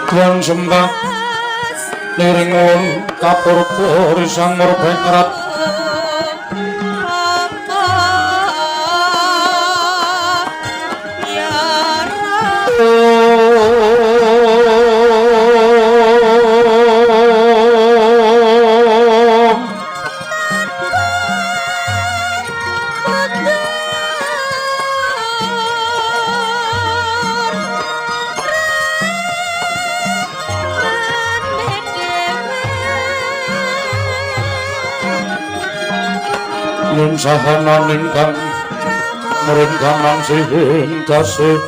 Tuan sembah liring wong kapurpa risang murbengrat sahanan ingkang mringkang sihing dasih.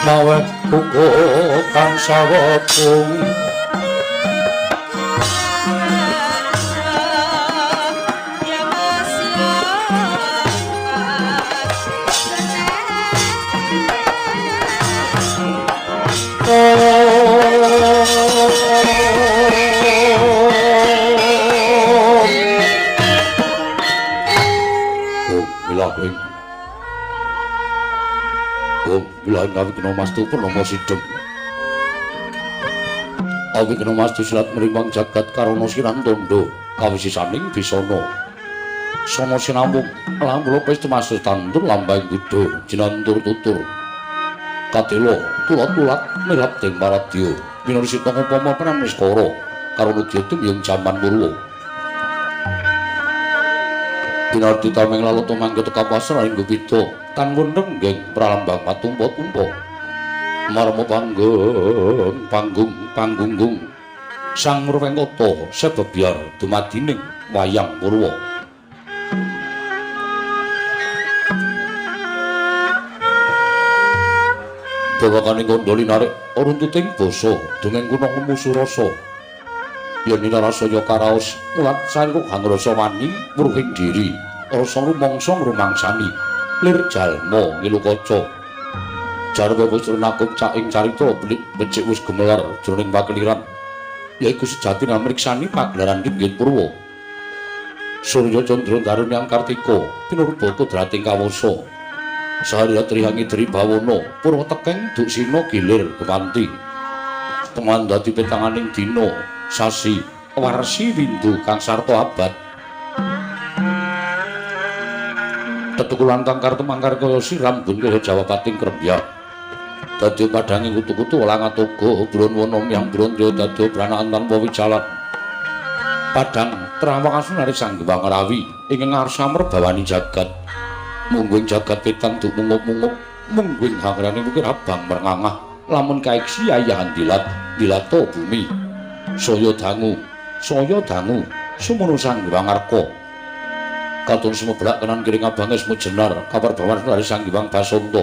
Maweh uga kang sawetung Awigna mastu purnama sidhem. Awigna mastu silat mrimbang jagat karana sinantandha kawisisaning bisana. Sana sinambung lan kula pesta tandur lambang buddha jinantur tutur. Kadela tulat-tulat mirap ding paradya winarsita upama prameskara karana dya ing jaman Purwa. Dinardi tameng laluta manggeta kapasra ing gupita tan wendhenggeng pralambang patumpa-tumpa marma panggung panggung panggunggung sang Murwengkata sebebyar dumadining wayang Purwa. Bawakane kandha linarik runtuting basa dongeng kuna nemu surasa yen rasa karaos mulat saengku hangrasa wani wuruhing diri rasa rumangsa ngrumangsani lir jalma ngilu kaca jarwa wis nakup caing carita becik wis gemelar jroning pakeliran yaiku sejatine mriksani pagelaran Dinggit Purwa. Surya Candra Darun yang Kartika pinurba kodrating kawasa sahariya trihangi dri bawana purwa tekeng duksina gilir gewanti teman dadi petanganing dina sasi warsi windu kang sarta abad tetukulan kang kartemangkar kaya siram bun kaya jawapating krembyak dadi padhange kutu-kutu langatoga bron wana myang bron ya dadi branaan tanpa wijalan padhang trawang asunare Sang Hyang Rawi ing ngarsa merbawani jagat mungguing jagat petang duk mungup-mungup mungguing hangrane wukir abang merngangah lamun kaiksi ayahan dilat dilata bumi saya dangu sumono Sang Hyang Arka katon sumeblak kanan kiri ngabange semu jenar kabar bawan dari Sang Hyang Basanta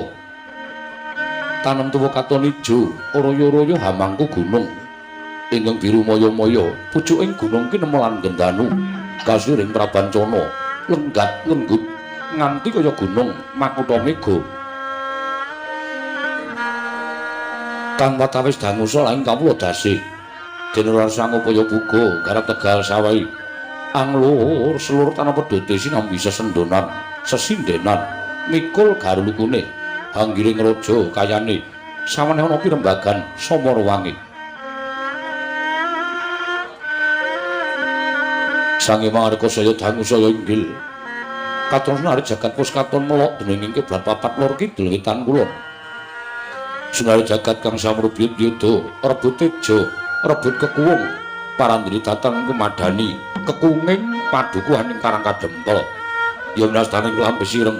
tanem tuwa katon ijo royo-royo hamangku gunung ingkang biru maya-maya pucuking gunung kinemu lan gendanu kasiring prabancana lenggat lenggut nganti kaya gunung makutha mega kang watawis dangu saling kawula dasih dene ora sangupaya buga garap tegal sawahi anglur selur tanah pedhote sinambi sesendonan sesindenan mikul garulukune hanggiring raja kayane saweneh ana pirembagan samarawangi Sang Hyang Arka saya dangu saya inggil katon sunari jagat pos katon melok dening kiblat papat lor kidul wetan kulon sunari jagat kang samrubiyut yuda rebut teja rebut kekuwung parandri datang kumadani kekunging padukuhan ing Karang Kadempel ya minastaning lambe sireng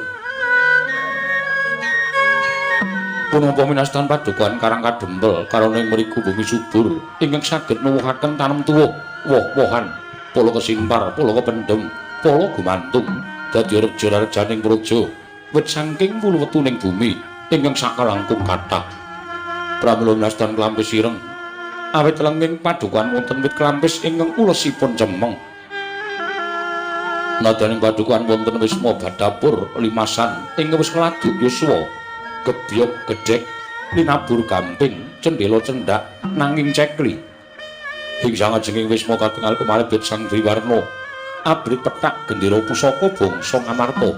punapa minastan padukuhan Karang Kadempel karana ing mriku bumi subur ingkang saged nuwuhaken tanem tuwuh woh-wohan pala kesimpar pala kependhem pala gumantung dadi reja-rejaning praja. Wit saking wulu wetuning bumi ingkang sakalangkung kathah. Pramila winastan klampis ireng. Awit lenging padukuhan wonten wit klampis ingkang ulesipun cemeng. Nadaning padukuhan wonten wisma badapur limasan ingkang wis ngladuk yuswa, gebyog gedhek, linabur gamping, cendhela cendhak nanging cekli. Ing sangajenging wisma katingal kemalebet Sang Dwiwarna, abrit pethak gendera pusaka bangsa Ngamarta.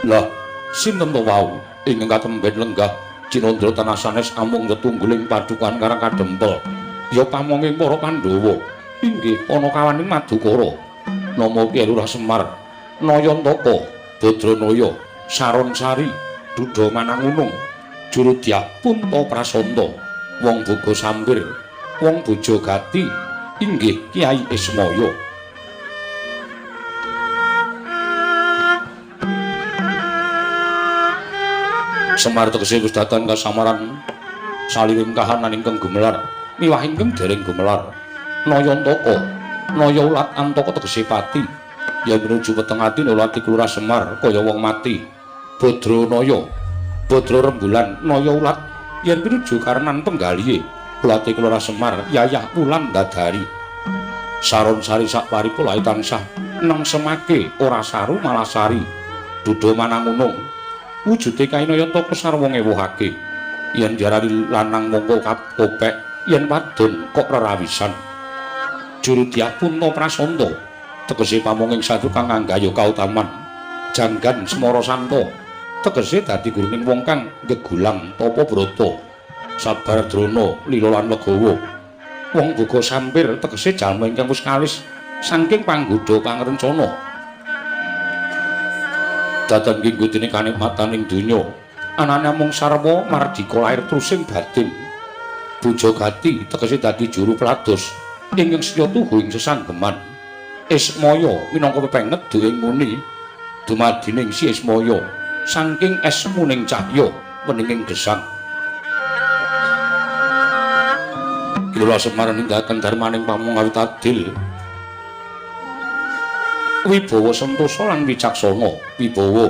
Lah, sinten to wau ingkang katemben lenggah cinandra tanah sanes amung tetungguling padukuhan Karang Kadempel? Ya pamonging para Pandhawa, inggih ana kawaning Madukara. Nama Ki Lurah Semar, Nayantaka, Badranaya, Saronsari, Duda Manangunung, Jurudyah Punta Prasanta, Wong Boga Sampir, Wong Bojo Gati, inggih Kyai Ismaya. Semar tegese wis datan kasamaran saliring kahanan ingkang gumelar miwah ingkang dereng gumelar. Nayantaka, naya ulat antaka tegese pati, yen menuju weteng ati ulati Kelurah Semar kaya wong mati. Badranaya, badra rembulan naya ulat yen pinuju karenan penggalihe ulati Kelurah Semar yayah wulan dadari. Saronsari sak paripolahe tansah neng semake ora saru malah sari. Duda manangunung wujude kainayantaka sarwa ngewuhake. Yen diarani lanang mongko kopek, yen wadon kok rerawisan. Jurudyah Punta Prasanta tegese pamonging satu kang anggaya kautaman. Janggan Semara Santa tegese dadi guruning wong kang gegulang tapa brata. Sabar drona lila lan legawa. Wong boga sampir tegese jalma ingkang wis kalis saking panggodha pangrencana. Datan nggih kanikmatan ing donya anane amung sarwa mardika lair trusing batin. Bojo gati tegese dadi juru pelados ingkang setya tuhu ing sesanggeman. Ismaya minangka pepenget duwing muni dumadining si Ismaya saking es muning cahya weninging gesang. Kilula Semar nindakaken darmaning pamong awit adil, wibawa sentosa lan wicaksana. Wibawa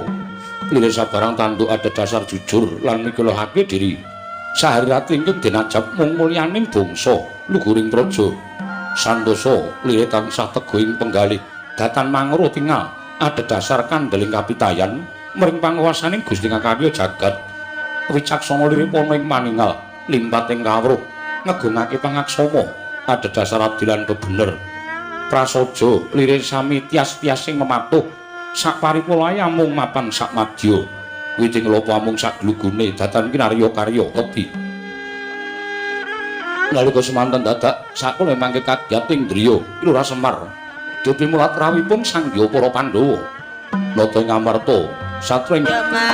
lire sabarang tanduk adhedhasar jujur lan mikulahake diri sahari ratu ingkang denajab mung mulyaning bangsa luhuring praja. Santosa lire tansah teguh ing penggalih datan mangro tingal adhedhasar kandeling kapitayan mring panguwasaning Gusti Ngakarya jagat. Wicaksana lire ana ing maningal limpat ing kawruh ngegungake pangaksama adhedhasar adilan bebener. Prasaja lire sami tias-tias sing mematuh sak paripolahe amung mapan sak madya. Witing lopo amung sak glugune datan kinarya karya wedi. Nalika semanten dadak sakula mangke kagiat ing griya Lurah Semar. Dupi mulat rawuhipun sangya para Pandhawa. Nata ing Amarta satra ing Rama.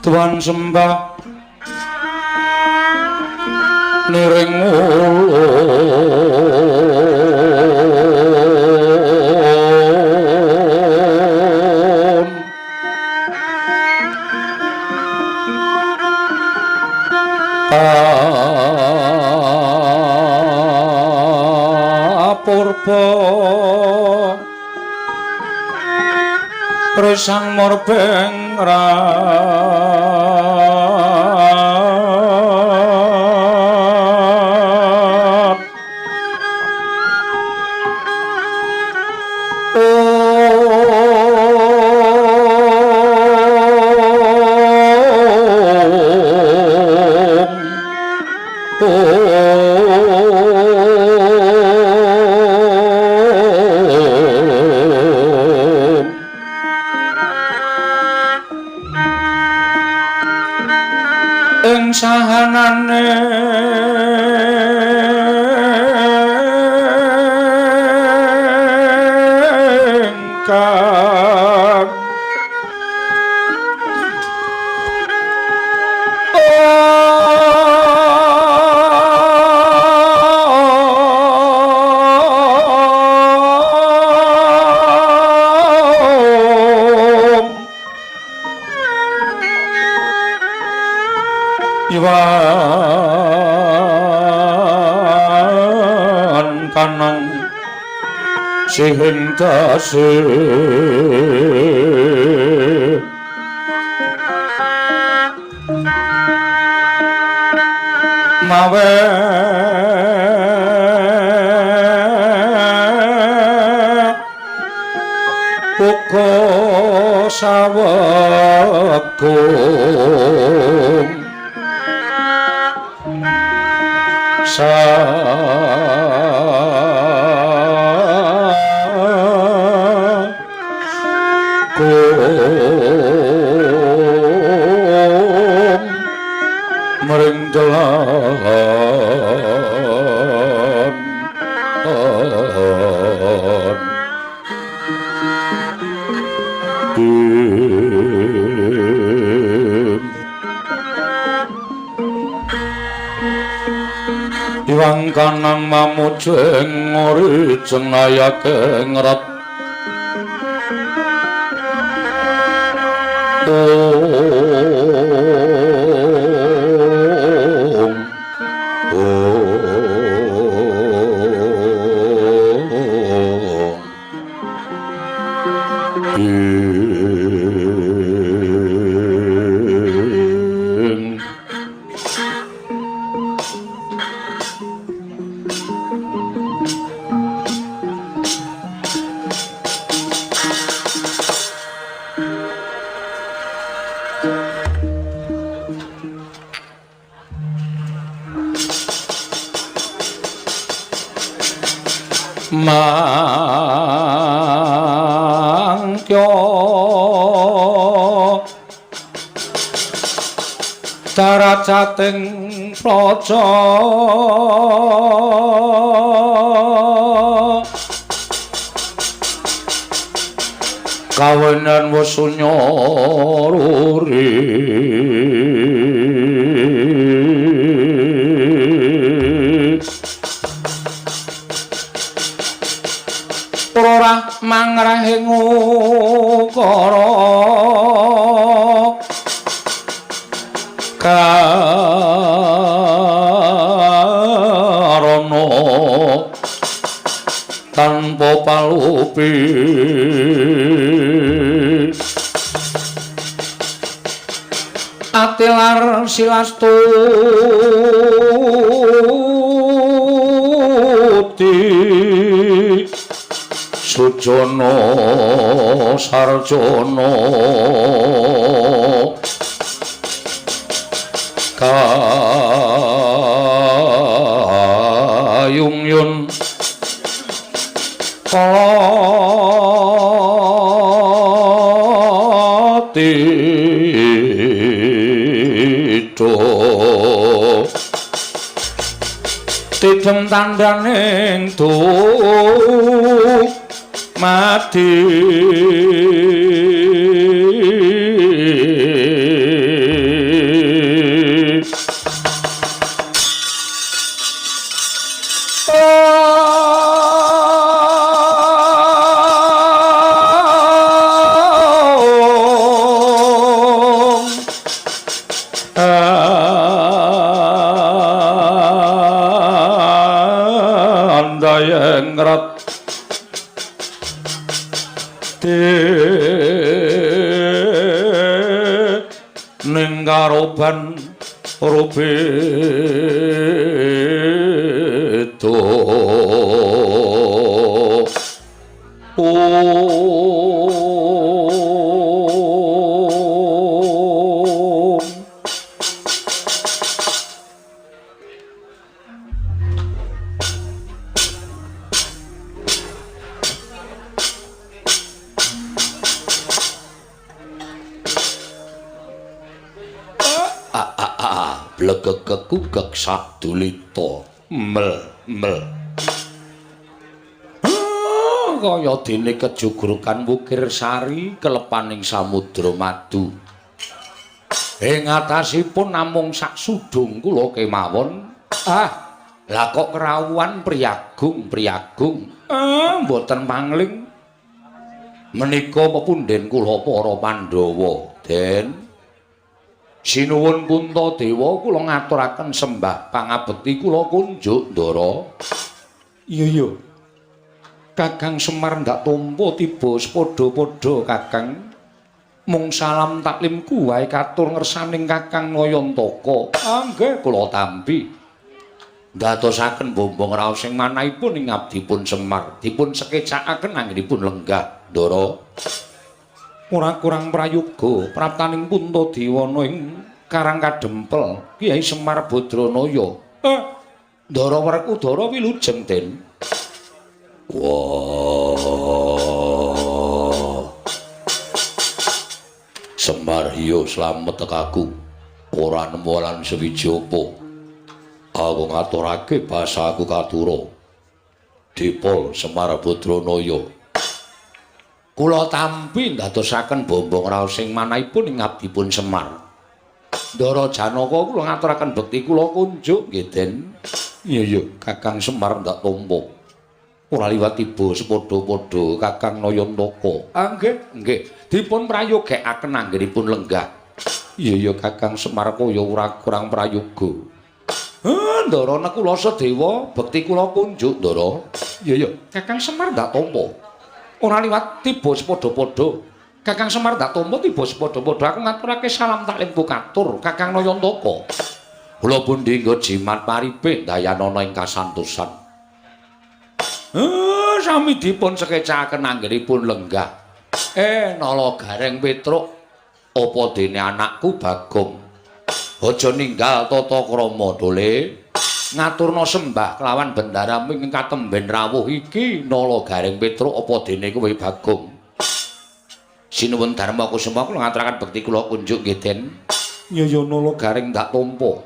Tuan sembah niring ulun apurba resang morbeng rat Om ing sahanane kang Iwan kanang sihing dase mawe uga sawegung sagung mring dalan Iwang kanang mamujeng orijeng layake ngrat ong ong ing mangkyo darajating praja kawenan wasunya ruri ora mangrahing ukara karana tanpa palupi atilar silastuti sujana sarjana kayungyun kalatito tidem tandhaning mati. Gandayeng rat ning karoban rubeda. Blegegegugeg sadulita mel mel kaya dene kejugrukan Wukir Sari kelepaning samudra madu. Ing atasipun namung sak sudung kula kemawon. Ah, lah kok kerawuhan priyagung priyagung. Mboten pangling. Menika pepundhen kula para Pandhawa, Den. Sinuwun Puntadewa kula ngaturaken sembah pangabekti kula kunjuk Ndara. Iya iya. Kakang Semar ndak tampa tiba sepadha-padha Kakang. Mung salam taklimku wae katur ngersaning Kakang Nayantaka. Ah nggih kula tampi. Ndadosaken bombong raos sing manahipun ing abdipun Semar dipun sekecakaken anggenipun lenggah Ndara. Ora kurang prayoga praptaning Puntadewana ing Karang Kadempel Kyai Semar Badranaya. Ndara Werkudara wilujeng Den. Wah. Semar yo slamet tekaku. Ora nemu lan sewiji apa. Aku ngaturake basaku katura. Dipol Semar Badranaya. Kula tampi ndadosaken bombong raos sing manahipun ing abdipun Semar. Ndara Janaka kula ngaturaken bekti kula kunjuk nggih Den. Iya iya Kakang Semar ndak tampa. Ora liwat tiba sepadha-padha Kakang Nayantaka. Ah nggih nggih dipun prayogekaken anggenipun lenggah. Iya iya Kakang Semar kaya ora kurang prayoga. Ndara Nakula Sadewa bekti kula kunjuk Ndara. Iya iya Kakang Semar ndak tampa. Ora liwat tiba sepadha-padha. Kakang Semar ndak tampa tiba sepadha-padha. Aku ngaturake salam taklimku katur Kakang Nayantaka. Kula pundi nggo jimat paripe dayanana ing kasantosan. Sami dipun sekecakaken anggenipun lenggah. Nala Gareng Petruk, apa dene anakku Bagong? Aja ninggal tata krama dole. Ngaturna sembah kelawan bendaramu ing katemben rawuh iki Nala Gareng Petruk apa dene kowe Bagong. Sinuwun Darma Kusuma kula ngaturaken bekti kula kunjuk nggih Den. Ya ya Nala Gareng ndak tampa.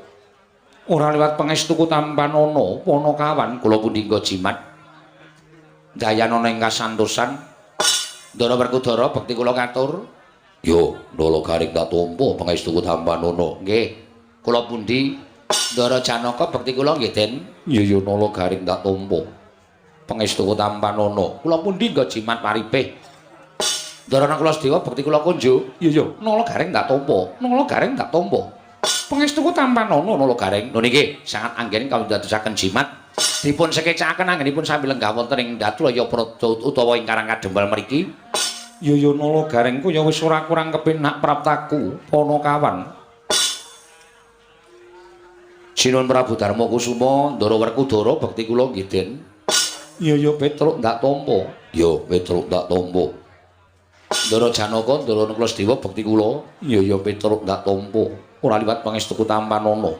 Ora liwat pangestuku tampanana Panakawan kula pundi nggo jimat. Dayanana ing kasantosan. Ndara Werkudara bekti kula katur. Yo Nala Gareng ndak tampa pangestuku tampanana. Nggih. Kula pundi Ndara Janaka bekti kula nggih Den. Iya ya Nala Gareng ndak tampa. Pangestuku tampanana. Kula pundi nggo jimat paripih. Ndara Nakula Sadewa bekti kula kunjuk. Iya ya Nala Gareng ndak tampa. Nala Gareng ndak tampa. Pangestuku tampanana Nala Gareng. Lho niki sangat anggen kawula dadosaken jimat. Dipun sekecakaken anggenipun sami lenggah wonten ing Datulaya Praja utawa ing Karang Kadempel mriki. Iya ya Nala Gareng ku ya wis ora kurang kepenak praptaku Panakawan. Sinuwun Prabu Darma Kusuma, Ndara Werkudara bekti kula nggih Den. Iya ya Petruk ndak tampa. Ya Petruk ndak tampa. Ndara Janaka, Ndara Nakula Sadewa bekti kula. Iya ya Petruk ndak tampa. Ora liwat pangestuku tampanana.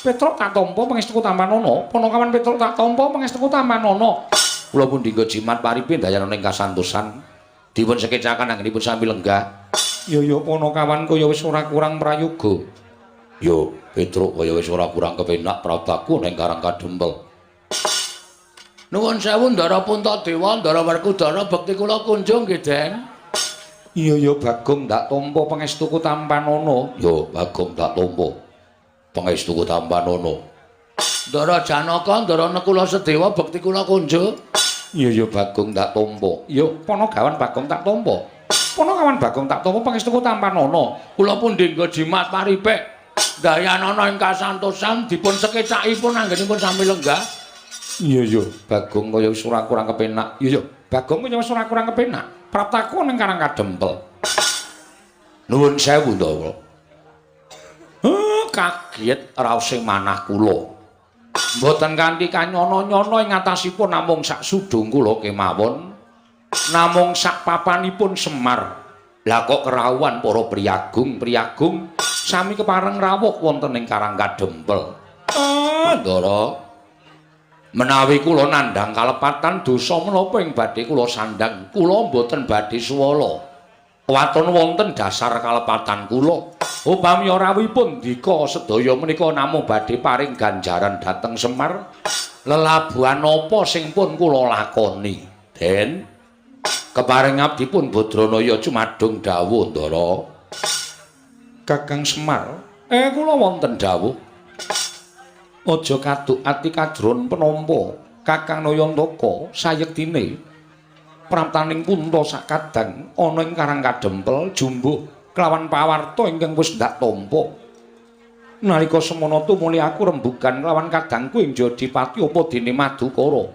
Petruk tak tampa pangestuku tampanana. Panakawan Petruk tak tampa pangestuku tampanana. Kula pundi nggo jimat paripe dayanana ing kasantosan. Dipun sekecaken anggenipun sami lenggah. Ya ya Panakawan kaya wis ora kurang prayoga. Yo Petruk kaya wis ora kurang kepenak praptaku ning Karang Kadempel. Nuwun sewu Ndara Puntadewa, Ndara Werkudara bekti kula kunjung nggih Den. Iya ya Bagong ndak tampa pangestuku tampanana. Ya Bagong ndak tampa pangestuku tampanana. Ndara Janaka, Ndara Nakula Sadewa bekti kula kunjuk. Iya ya Bagong ndak tampa. Ya Panagawan Bagong tak tampa. Panakawan Bagong tak tampa pangestuku tampanana. Kula pundi nggo jimat paripek. Dayanana ing kasantosan dipun sekecakipun anggenipun sami lenggah. Iya iya, Bagong kaya wis ora kurang kepenak. Iya iya, Bagong kaya wis ora kurang kepenak. Praptaku ning Karang Kadempel. Nuwun sewu, Ndawa. Kaget raos sing manah kula. Mboten kanthi kanyono-nyono ing atasipun namung sak sudung kula kemawon. Namung sak papanipun Semar. Lah kok kerawuhan para priyagung-priyagung sami kepareng rawuh wonten ing Karang Kadempel. Ndara. Menawi kula nandhang kalepatan dosa menapa ing badhe kula sandhang, kula mboten badhe suwala. Waton wonten dasar kalepatan kula. Upami rawuhipun ndika sedaya menika namung badhe paring ganjaran dhateng Semar, lelabuhan apa sing pun kula lakoni? Den keparing abdipun Badranaya cumadung dawuh, Ndara. Kakang Semar, kula wonten dawuh. Aja kaduk ati kadron penampa Kakang Nayantaka sayektine praptaning punta sakadang ana ing Karang Kadempel jumbuh kelawan pawarta ingkang wis ndak tampa. Nalika semana tumuli aku rembugan kelawan kadangku ing Jodipati apa dene Madukara.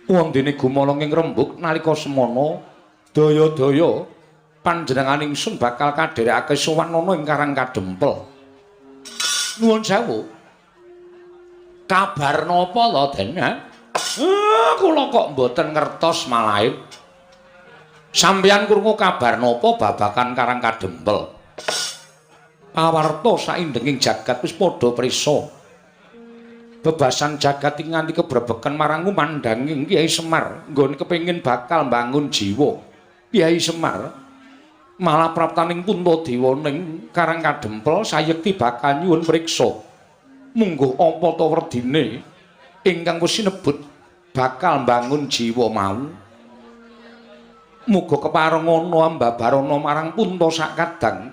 Wondene gumaleng ing rembug nalika semana daya-daya panjenengan ingsun bakal kadherekake sowan ana ing Karang Kadempel. Nuwun sewu. Kabar napa to, Den? Kula kok mboten ngertos malahe. Sampeyan krungu kabar napa babagan Karang Kadempel? Pawarta saindenging jagat wis padha prisa. Bebasan jagat iki nganti kebrebeken marang ngumandhanging Kyai Semar, nggone kepengin bakal mbangun jiwa. Kyai Semar malah praptaning Puntadewa ning Karang Kadempel sayekti bakal nyuwun priksa. Mungguh apa ta werdine ingkang wis sinebut bakal mbangun jiwa mau. Muga kepareng ana ambabarana marang punta sakadang.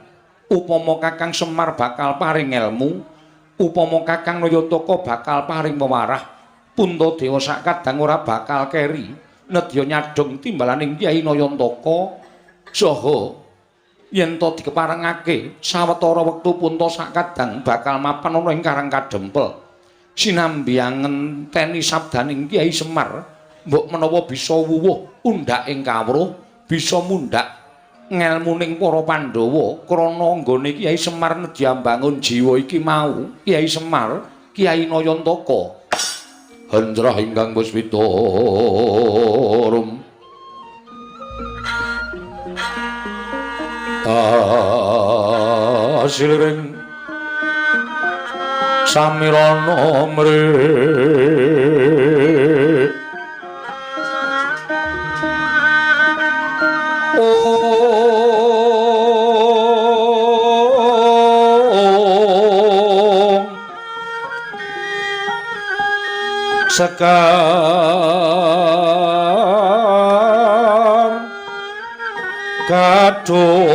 Upama Kakang Semar bakal paring elmu, upama Kakang Nayantaka bakal paring pewarah, Puntadewa sakadang ora bakal keri nedya nyadhong timbalaning Kyai Nayantaka. Saha yen to dikeparengake sawetara wektu punta sakadang bakal mapan ana ing Karang Kadempel. Sinambi ngenteni sabdaning Kyai Semar, mbok menawa bisa wuwuh undhak ing kawruh, bisa mundhak ngelmuning para Pandhawa krana nggone Kyai Semar nedya mbangun jiwa iki mau. Kyai Semar, Kyai Nayantaka. Hendrah ingkang wis witurum asiliring samirana mri ong sekar kadung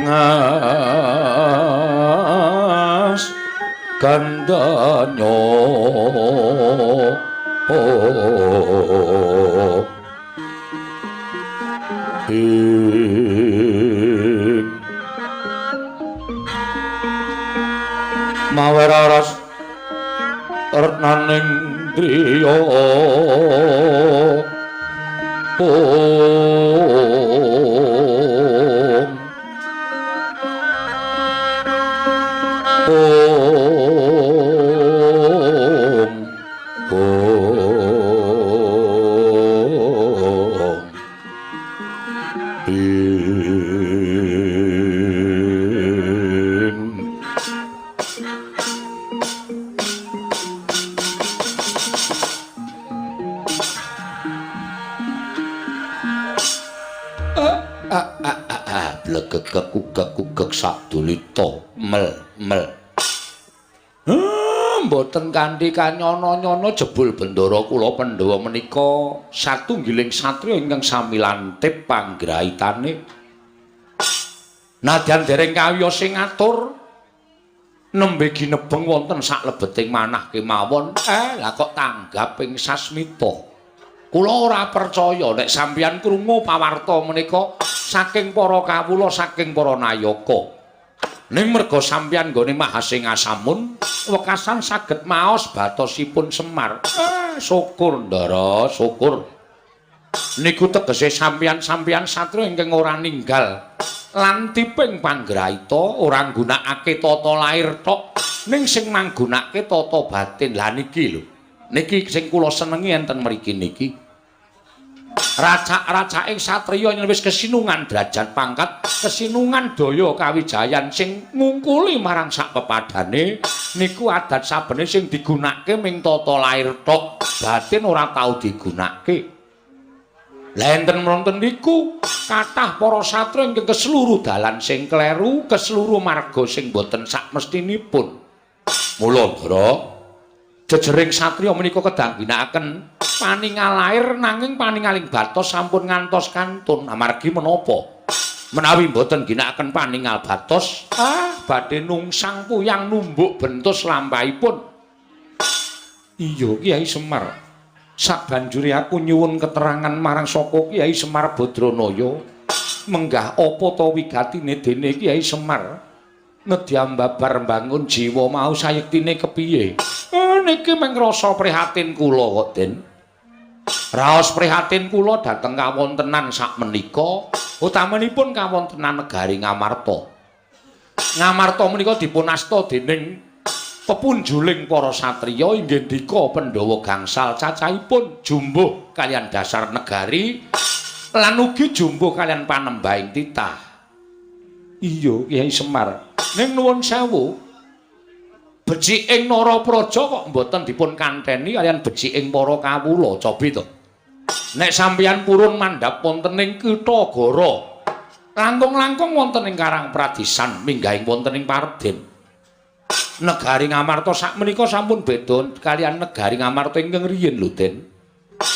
ngas gandanyo ing maweraras retnaning driya ong ong ong ing blegegek kugek-kugek sadulita mel mel. Mboten kanthi kanyono-nyono jebul bendara kula Pandhawa menika satunggiling satriya ingkang sami lantip panggraitane. Nadyan dereng kawiyos sing ngatur, Nembe ginebeng wonten saklebeting manah kemawon. Lah kok tanggap ing sasmita. Kula ora percaya nek sampeyan krungu pawarta menika saking para kawula, saking para nayaka. Ning merga sampeyan nggone Mahasingasamun wekasan saged maos batosipun Semar. Syukur Ndara, syukur. Niku tegese sampeyan-sampeyan satriya ingkang ora ninggal lantiping panggraita, ora nggunakake tata lair tok, ning sing manggunakake tata batin. Lah niki lho, niki sing kula senengi enten mriki niki. Racak-racake satriya yen wis kesinungan derajat pangkat, kesinungan daya kawijayan sing ngungkuli marang sak pepadane, niku adat sabene sing digunakake ming tata lair tok, batin ora tau digunakake. Lah enten wonten niku kathah para satriya ingkang keseluruh dalan sing kleru, keseluruh marga sing boten sakmestinipun. Mula Ndara, jejering satriya menika kedah ngginakaken paningal lair nanging paningaling batos sampun ngantos kantun. Amargi menapa? Menawi boten ngginakaken paningal batos, badhe nungsang puyang numbuk bentus lampahipun. Iya, Kyai Semar. Sabanjure aku nyuwun keterangan marang saka Kyai Semar Badranaya. Menggah apa ta wigatine dene Kyai Semar ngedyam babar mbangun jiwa mau sayektine kepiye? Niki mung rasa prihatin kula kok, Den. Raos prihatin kula dhateng kawontenan sakmenika, utamanipun kawontenan negari Ngamarta. Ngamarta menika dipun asta dening pepunjuling para satriya inggih ndika Pandhawa gangsal cacahipun jumbuh kaliyan dasar negari lan ugi jumbuh kaliyan panembahing titah. Iya, Kyai Semar. Ning nuwun sewu, beciking Narapraja kok mboten dipun kanteni kaliyan beciking para kawula, cobi to. Nek sampeyan purun mandhap wonten ing Kitha Gara, langkung-langkung wonten ing Karang Pradisan minggahing wonten ing Parden. Negari Ngamarta sakmenika sampun beda kaliyan negari Ngamarta ingkang riyin lho, Den.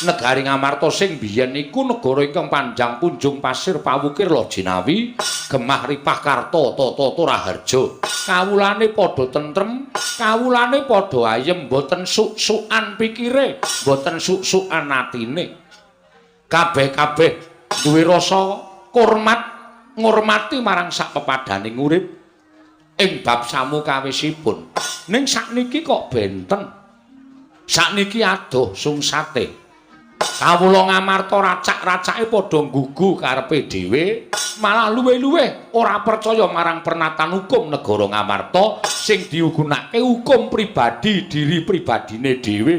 Negari Ngamarta sing biyen iku negara ingkang panjang punjung pasir pawukir Lojinawi, gemah ripah karta tata raharja. Kawulane padha tentrem, kawulane padha ayem, mboten suk-sukan pikire, mboten suk-sukan atine. Kabeh-kabeh duwe rasa hormat, ngurmati marang sak pepadaning urip ing bab samukawisipun. Ning sakniki kok benten. Sakniki adoh sungsate. Kawula Ngamarta racak-racake padha nggugu karepe dhewe, malah luwih-luwih ora percaya marang pernatan hukum negara Ngamarta sing digunakake hukum pribadi diri pribadine dhewe.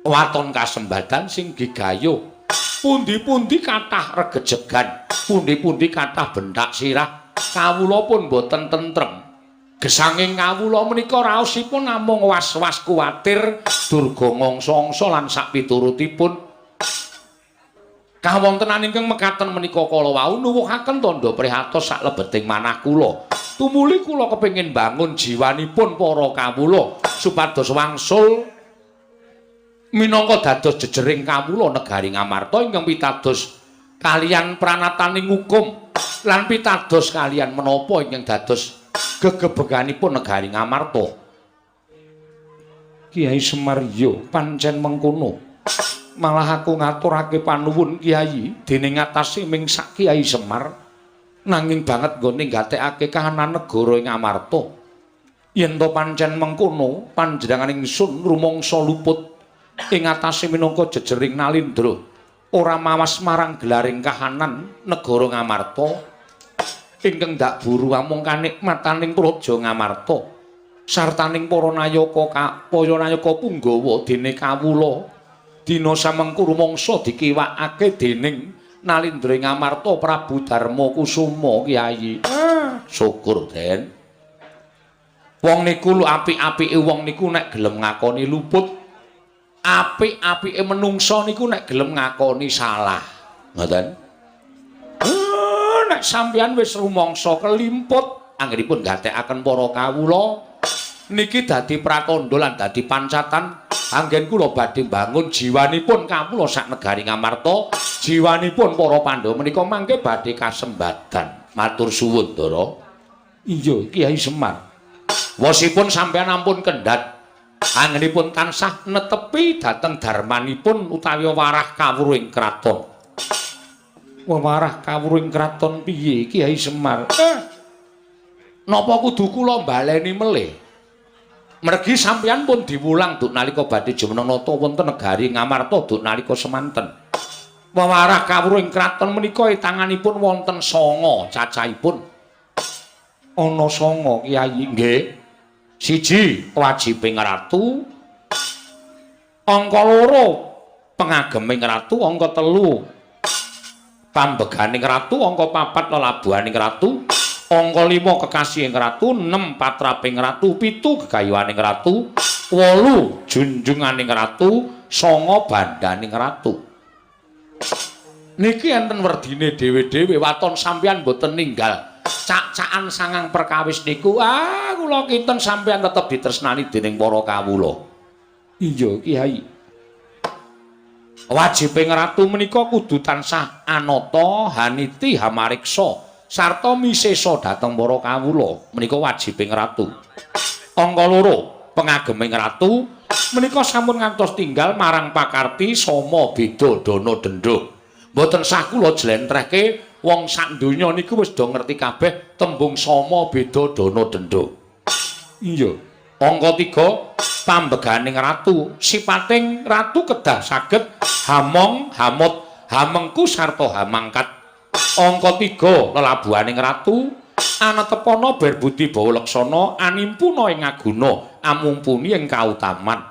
Waton kasembadan sing gegayuh. Pundi-pundi kathah regejegan, pundi-pundi kathah benthak sirah. Kawula pun boten tentrem. Gesanging kawula menika raosipun namung was-was kuwatir durga ngangsa-angsa lan sakpiturutipun. Kawontenan ingkang mekaten menika kala wau nuwuhaken tandha prihatos saklebeting manah kula. Tumuli kula kepengin bangun jiwanipun para kawula supados wangsul minangka dados jejering kawula negari Ngamarta ingkang pitados kaliyan pranataning hukum lan pitados kaliyan menapa ingkang dados gegebeganipun negari Ngamarta. Kyai Semar, yo pancen mengkono. Malah aku ngaturake panuwun Kyai dene ngatasi ming sak Kyai Semar nanging banget nggone nggatekake kahanan negara ing Ngamarta. Yen to pancen mengkono, panjenengan ingsun rumangsa luput ing atase minangka jejering Nalindra, ora mawas marang gelaring kahanan negara Ngamarta ingkang ndak buru amung kanikmataning praja Ngamarta sartaning para nayaka para nayaka punggawa dene kawula dina samengku rumangsa dikiwakake dening Nalindra ing Ngamarta Prabu Darma Kusuma. Kyai, syukur, Den. Wong niku lho, apik-apike wong niku nek gelem ngakoni luput. Apik-apike menungsa niku nek gelem ngakoni salah. Ngoten. Nek sampeyan wis rumangsa kelimput anggenipun gatekaken para kawula niki dadi pratandha lan dadi pancatan anggen kula badhe mbangun jiwanipun kawula sak negari Ngamarta, jiwanipun para Pandhawa menika mangke badhe kasembadan. Matur suwun, Ndara. Iya, Kyai Semar. Wosipun sampeyan ampun kendhat. Anggenipun tansah netepi dhateng darmanipun utawi warah kawruh ing kraton. Wewarah kawruh ing kraton piye Kyai Semar? Napa kudu kula baleni melih? Mergi sampeyan pun diwulang duk nalika badhe jumeneng nata wonten negari Ngamarta duk nalika semanten. Wewarah kawruh ing kraton menika tanganipun wonten sanga cacahipun. Ana sanga Kyai? Nggih. Siji wajibing ratu, angka loro pengageming ratu, angka telu pambeganing ratu, angka papat lelabuhaning ratu, angka lima kekasihing ratu, 6 patraping ratu, 7 gegayuhaning ratu, 8 junjunganing ratu, 9 bandaning ratu. Niki enten werdine dhewe-dhewe, waton sampeyan mboten ninggal cak-cakan sangang perkawis niku, ah kula kinten sampeyan tetep ditresnani dening para kawula. Iya Kyai. Wajibing ratu menika kudu tansah anata, haniti, hamariksa sarta misesa dhateng para kawula. Menika wajibing ratu. Angka loro, pengageming ratu menika sampun ngantos tinggal marang pakarti sama beda dana denda. Mboten sah kula jlentrehke, wong sak donya niku wis do ngerti kabeh tembung sama beda dana denda. Iya. Angka 3, pambeganing ratu, sipating ratu kedah saged hamong, hamut, hamengku sarta hamangkat. Angka 3, lelabuhaning ratu, anetepana berbudi bawa laksana, animpuna ing aguna, amumpuni ing kautaman.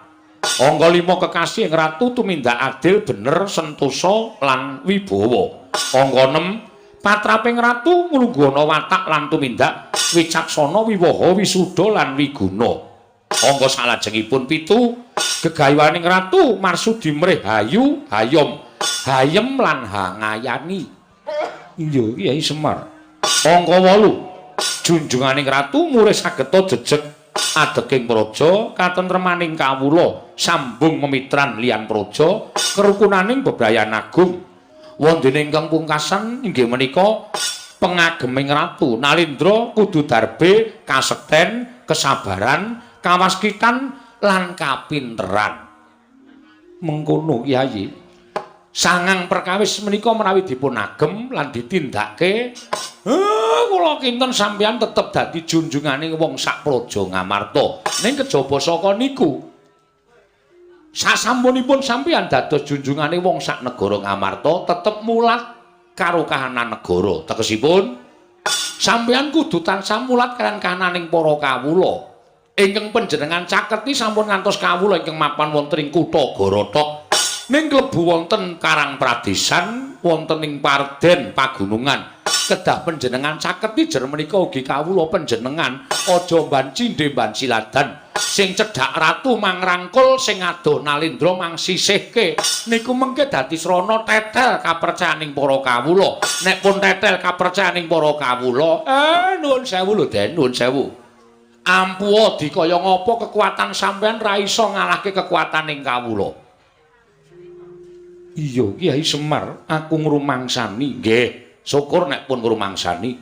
Angka 5, kekasih ing ratu tumindak adil, bener, sentosa lan wibawa. Angka 6, patraping ratu nglungguhana watak lan tumindak wicaksana, wiwaha, wisuda lan wiguna. Angka salajengipun 7, gegayuhaning ratu marsudi mrih hayu, hayom, hayem lan hangayani. Iya Kyai Semar. Angka 8, junjunganing ratu murih sageta jejeg adeking praja, katentremaning kawula, sambung memitran liyan praja, kerukunaning bebrayan agung. Wondene ingkang pungkasan inggih menika pengageming ratu Nalindra kudu darbe kasekten, kesabaran, kawaskitan lan kapinteran. Mengkono Kyai. Sangang perkawis menika menawi dipun agem lan ditindakke, kula kinten sampeyan tetep dadi junjungane wong sak praja Ngamarta. Ning kejaba saka niku, sasampunipun sampeyan dados junjungane wong sak negara Ngamarta, tetep mulat karo kahanan negara. Tegesipun sampeyan kudu tansah mulat kaliyan kahananing para kawula. Ingkang panjenengan caketi sampun ngantos kawula ingkang mapan wonten ing kutha Gorotok. Ning klebu wonten Karang Pradesan, wonten ing Parden pagunungan. Kedah panjenengan caketi jer menika ugi kawula panjenengan aja mban cindhe mban siladan. Sing cedhak ratu mangrangkul, sing adoh Nalindra mang sisihke. Niku mengke dadi srana tetel kapercayaning para kawula. Nek pun tetel kapercayaning para kawula, nuwun sewu lho Den, nuwun sewu. Ampuha dikaya ngapa kekuatan sampeyan ra iso ngalahke kekuataning kawula. Iya Kyai Semar, aku ngrumangsani. Nggih, syukur nek pun ngrumangsani.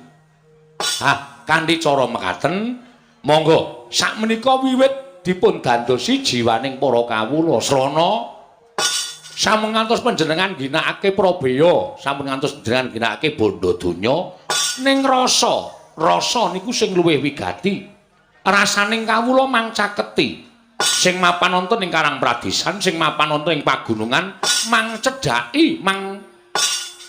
Ah, kanthi cara mekaten, monggo sakmenika wiwit dipun dandosi jiwaning para kawula. Srana sampun ngantos panjenengan ginakake prabeya, sampun ngantos panjenengan ginakake bondo donya, ning rasa, rasa niku sing luwih wigati. Rasaning kawula mang caketi. Sing mapan wonten ing Karang Pradesan, sing mapan wonten ing pagunungan, mang cedhaki, mang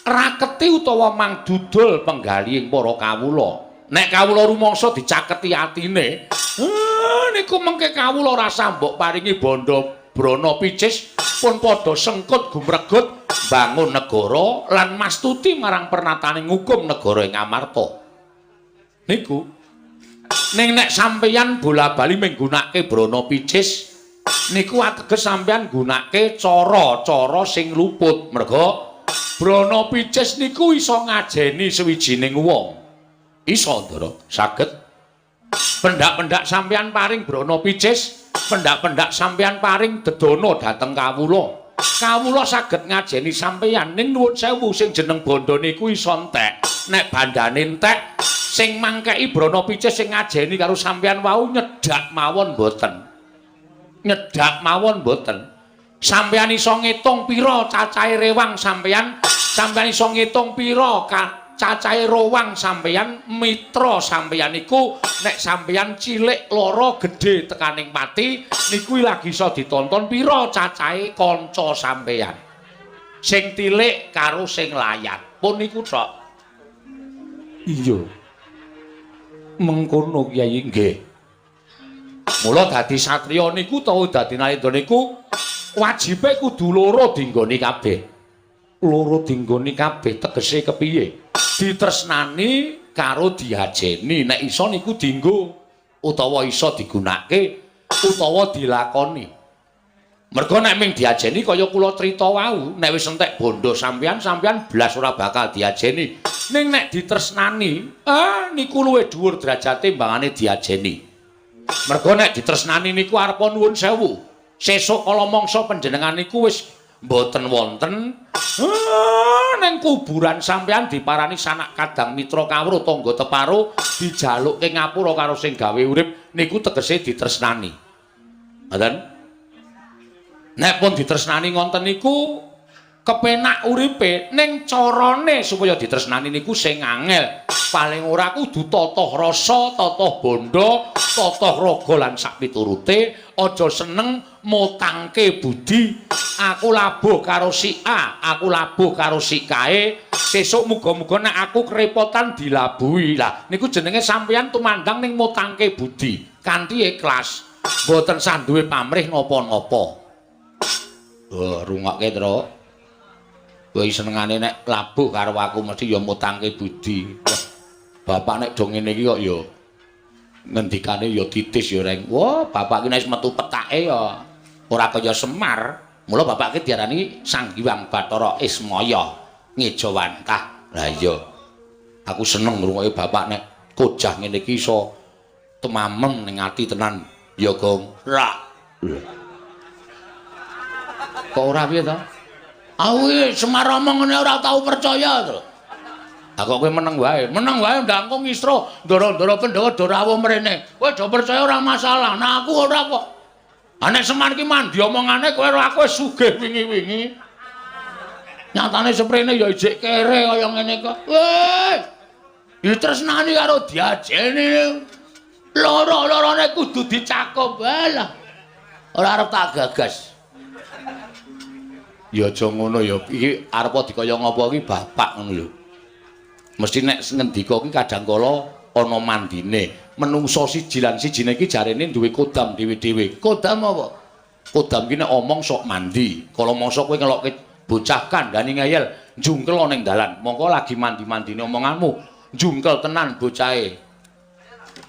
raketi utawa mang dudul penggalihing para kawula. Nek kawula rumangsa dicaketi atine, niku mengke kawula rasa mbok paringi bondo brana picis pun padha sengkut gumregut bangun negara lan mastuti marang pernataning hukum negara ing Amarta. Niku ning nek sampeyan bola-bali menggunakake brana picis niku ateges sampeyan nggunakake cara-cara sing luput. Merga brana picis niku iso ngajeni sawijining wong. Iso, Ndara, saged. Pendak-pendak sampeyan paring brana picis, pendak-pendak sampeyan paring dedana dhateng kawula. Kawula saged ngajeni sampeyan, ning nuwun sewu sing jeneng bondo niku iso entek. Nek bandane entek, Sing mangkeki brana picis sing ngajeni karo sampeyan wau nyedhak mawon mboten. Nyedhak mawon mboten. Sampeyan iso ngitung pira cacahe rewang sampeyan, sampeyan iso ngitung pira cacahe rowang sampeyan, mitra sampeyan iku nek sampeyan cilik lara gedhe tekaning pati niku lagi iso ditonton pira cacahe kanca sampeyan. Sing tilik karo sing layat. Pun niku tok. Iya. Mengkono Kyai nggih. Mula dadi satriya niku utawa dadi narendra niku wajibe kudu loro dinggoni kabeh. Loro dinggoni kabeh tegese kepiye? Ditresnani karo diajeni. Nek iso niku dinggo utawa iso digunakake utawa dilakoni. Mergo nek ming diajeni kaya kula crita wau, nek wis entek bondo sampeyan, sampeyan blas ora bakal diajeni. Ning nek ditresnani, niku luwih dhuwur derajate mbangane diajeni. Mergo nek ditresnani niku arepa nuwun sewu. Sesuk kala mangsa panjenengan niku wis mboten wonten, ning kuburan sampeyan diparani sanak kadang mitra kawruh tangga teparo dijalukke ngapura karo sing gawe urip niku tegese ditresnani. Ngoten? Nek pun ditresnani ngonten niku kepenak uripe, ning carane supaya ditresnani niku sing angel. Paling ora kudu tata rasa, tata bandha, tata raga lan sakpiturute, aja seneng mutangke budi. Aku labuh karo si A, aku labuh karo si kae, sesuk muga-muga nek aku kerepotan dilabuhi. Lah niku jenenge sampeyan tumandang ning mutangke budi kanthi ikhlas. Mboten sah duwe pamrih napa-napa. Oh, rungokke, Truk. Kowe senengane nek labuh karo aku mesti ya mutangke budi. Wah, bapak nek do ngene iki kok ya ngendikane ya titis ya, Reng. Wah, bapak iki nek wis metu petake ya ora kaya Semar. Mula bapak iki diarani Sang Hyang Bathara Ismaya ngejawantah. Lah iya. Aku seneng ngrungokke bapak nek kojah ngene iki iso temamem ning ati tenan. Ya, Gong. Ra. Kok ora piye to? Aku iki Semar omong ngene ora tau percaya to. Lah kok kowe meneng wae? Meneng wae ndang kok ngisro ndara-ndara Pandhawa do rawuh mrene. Kowe do percaya ora masalah. Nah aku ora kok. Ah nek Semar ki mandi omongane kowe ora aku wis sugih wingi-wingi. Nyatane seprene ya ijik kere kaya ngene kok. Weh. Ditresnani karo diajeni. Loro-lorone kudu dicakup. Walah. Ora arep tak gagas. Ya aja ngono ya. Iki arep dikaya ngapa iki bapak ngono lho. Mesti nek ngendika iki kadang kala ana mandine. Menungso siji lan sijine iki jarene duwe kodam dhewe-dhewe. Kodam apa? Kodam ki nek omong sok mandi. Kala mangsa kowe ngelokke bocah kandhani ngeyel, njungkel ning dalan. Mongko lagi mandi-mandine omonganmu, njungkel tenan bocahe.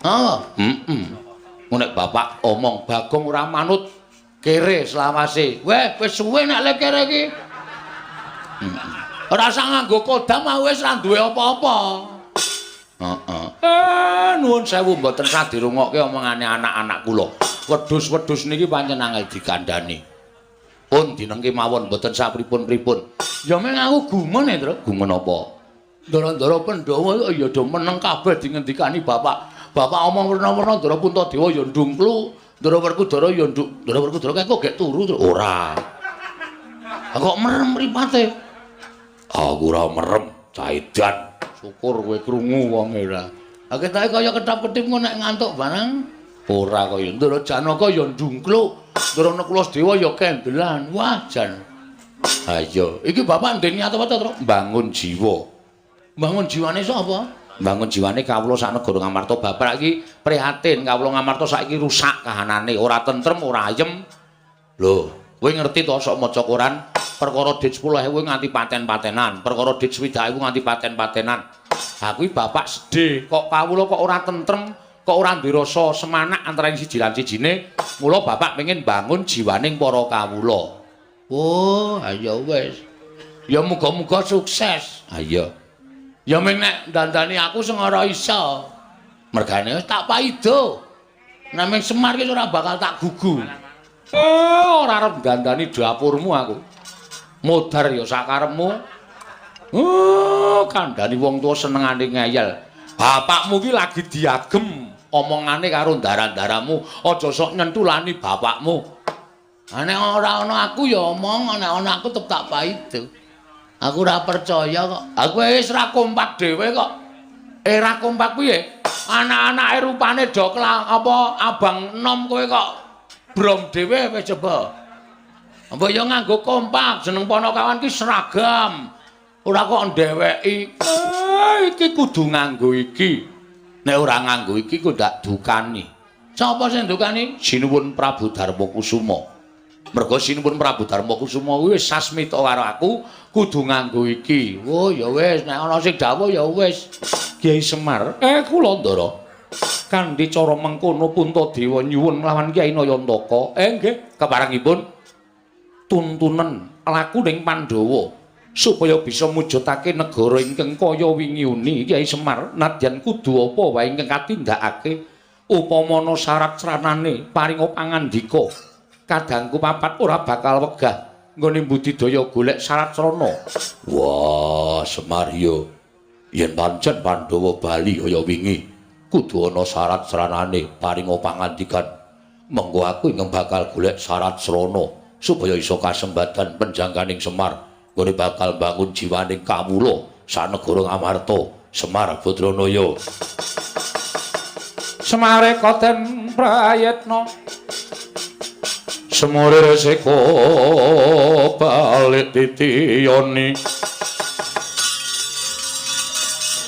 Ah, heeh. Nek bapak omong Bagong ora manut kere selawase. Weh, wis suwe nek le kere iki. Ora usah nganggo kodam wis ora duwe apa-apa. Heeh. Nuwun sewu mboten sah dirungokke omongane anak-anak kula. Wedhus-wedhus niki pancen angel dikandhani. Pun dinengke mawon mboten sah pripun-pripun. Ya meng aku gumun e, Truk. Gumun apa? Ndara-ndara Pandhawa ya do meneng kabeh dingendikani bapak. Bapak omong werna-werna Ndara Puntadewa ya ndungklu, Ndara Werkudara ya nduk. Ndara Werkudara kae kok gek turu, Truk. Ora. Kok merem mripate? Aku ora merem, caidan. Syukur kowe krungu wong ora. Ha ketoke kaya ketap-ketip ngono nek ngantuk barang. Ora kaya Ndara Janaka ya ndungkluk, Ndara Nakula Sedewa ya kendelan. Wah, jan. Ha iya, iki bapak ndek niat apa to, Truk? Mbangun jiwa. Mbangun jiwane sapa? Mbangun jiwane kawula sak negara Ngamarta. Bapak iki prihatin kawula Ngamarta saiki rusak kahanane, ora tentrem, ora ayem. Lho, kowe ngerti to sok maca koran perkara dit 10.000 nganti paten-patenan, perkara dit 60.000 nganti paten-patenan. Ha kuwi bapak sedih, kok kawula kok ora tentrem, kok ora duwe rasa semanak antaraning siji lan sijine. Mula bapak pengen bangun jiwaning para kawula. Oh, ayo wis. Ya muga-muga sukses. Ha iya. Ya ming nek dandani aku sing ora iso. Mergane wis tak paido. Nek ming Semar ki ora bakal tak gugu. Ora arep dandani dapurmu aku. Modar ya sakarepmu. Oh, kandhani wong tuwa senengane ngeyel. Bapakmu ki lagi diagem omongane karo ndara-ndaramu, aja sok nyentulani bapakmu. Nek ora ana aku ya omong, nek ana aku tetep tak paido. Aku ora percaya kok. Aku wis ora kompak dhewe kok. Ora kompak piye? Anak-anake rupane do apa abang enom kowe kok brom dhewe wis coba. Mbok ya nganggo kompak, jeneng Ponokawan ki seragam. Ora kok ndeweki. Iki kudu nganggo iki. Nek ora nganggo iki kok ndak dukani. Sapa sing dukani? Sinuwun Prabu Darmakusuma. Mergo Sinuwun Prabu Darmakusuma kuwi wis sasmita karo aku kudu nganggo iki. Oh ya wis, nek ana sing dawuh ya wis. Kyai Semar, kula Ndara. Kanthi cara mengkono Puntadewa nyuwun lawan Kyai Nayantaka. Nggih, keparengipun tuntunen laku ning Pandhawa supaya bisa mujudake negara ingkang kaya wingi uni. Kyai Semar, nadyan kudu apa wae ingkang katindakake upama ana syarat sranane paringa pangandika. Kadangku papat ora bakal wegah nggone budidaya golek syarat srana. Wah, Semar yo. Yen pancen Pandhawa bali kaya wingi, kudu ana syarat sranane paringa pangandikan. Mengko aku ingkang bakal golek syarat srana supaya iso kasembadan penjangkaning Semar nggone bakal bangun jiwaning kawula sanegara Ngamarta. Semar Badranaya. Semare koten prayitna. Semure resiko balik titiyoni.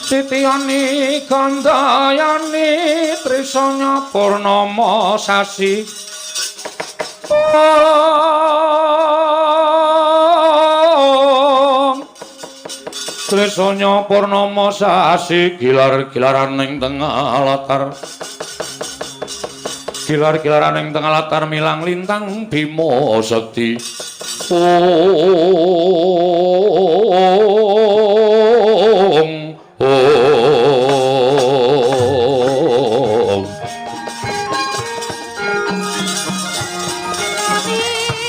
Titiyoni gandayani trisanya purnama sasi. Trisanya purnama sasi gilar-gilaran ing tengah latar. Gilar-gilaran ing tengah latar milang lintang Bima Sakti. Ong ong.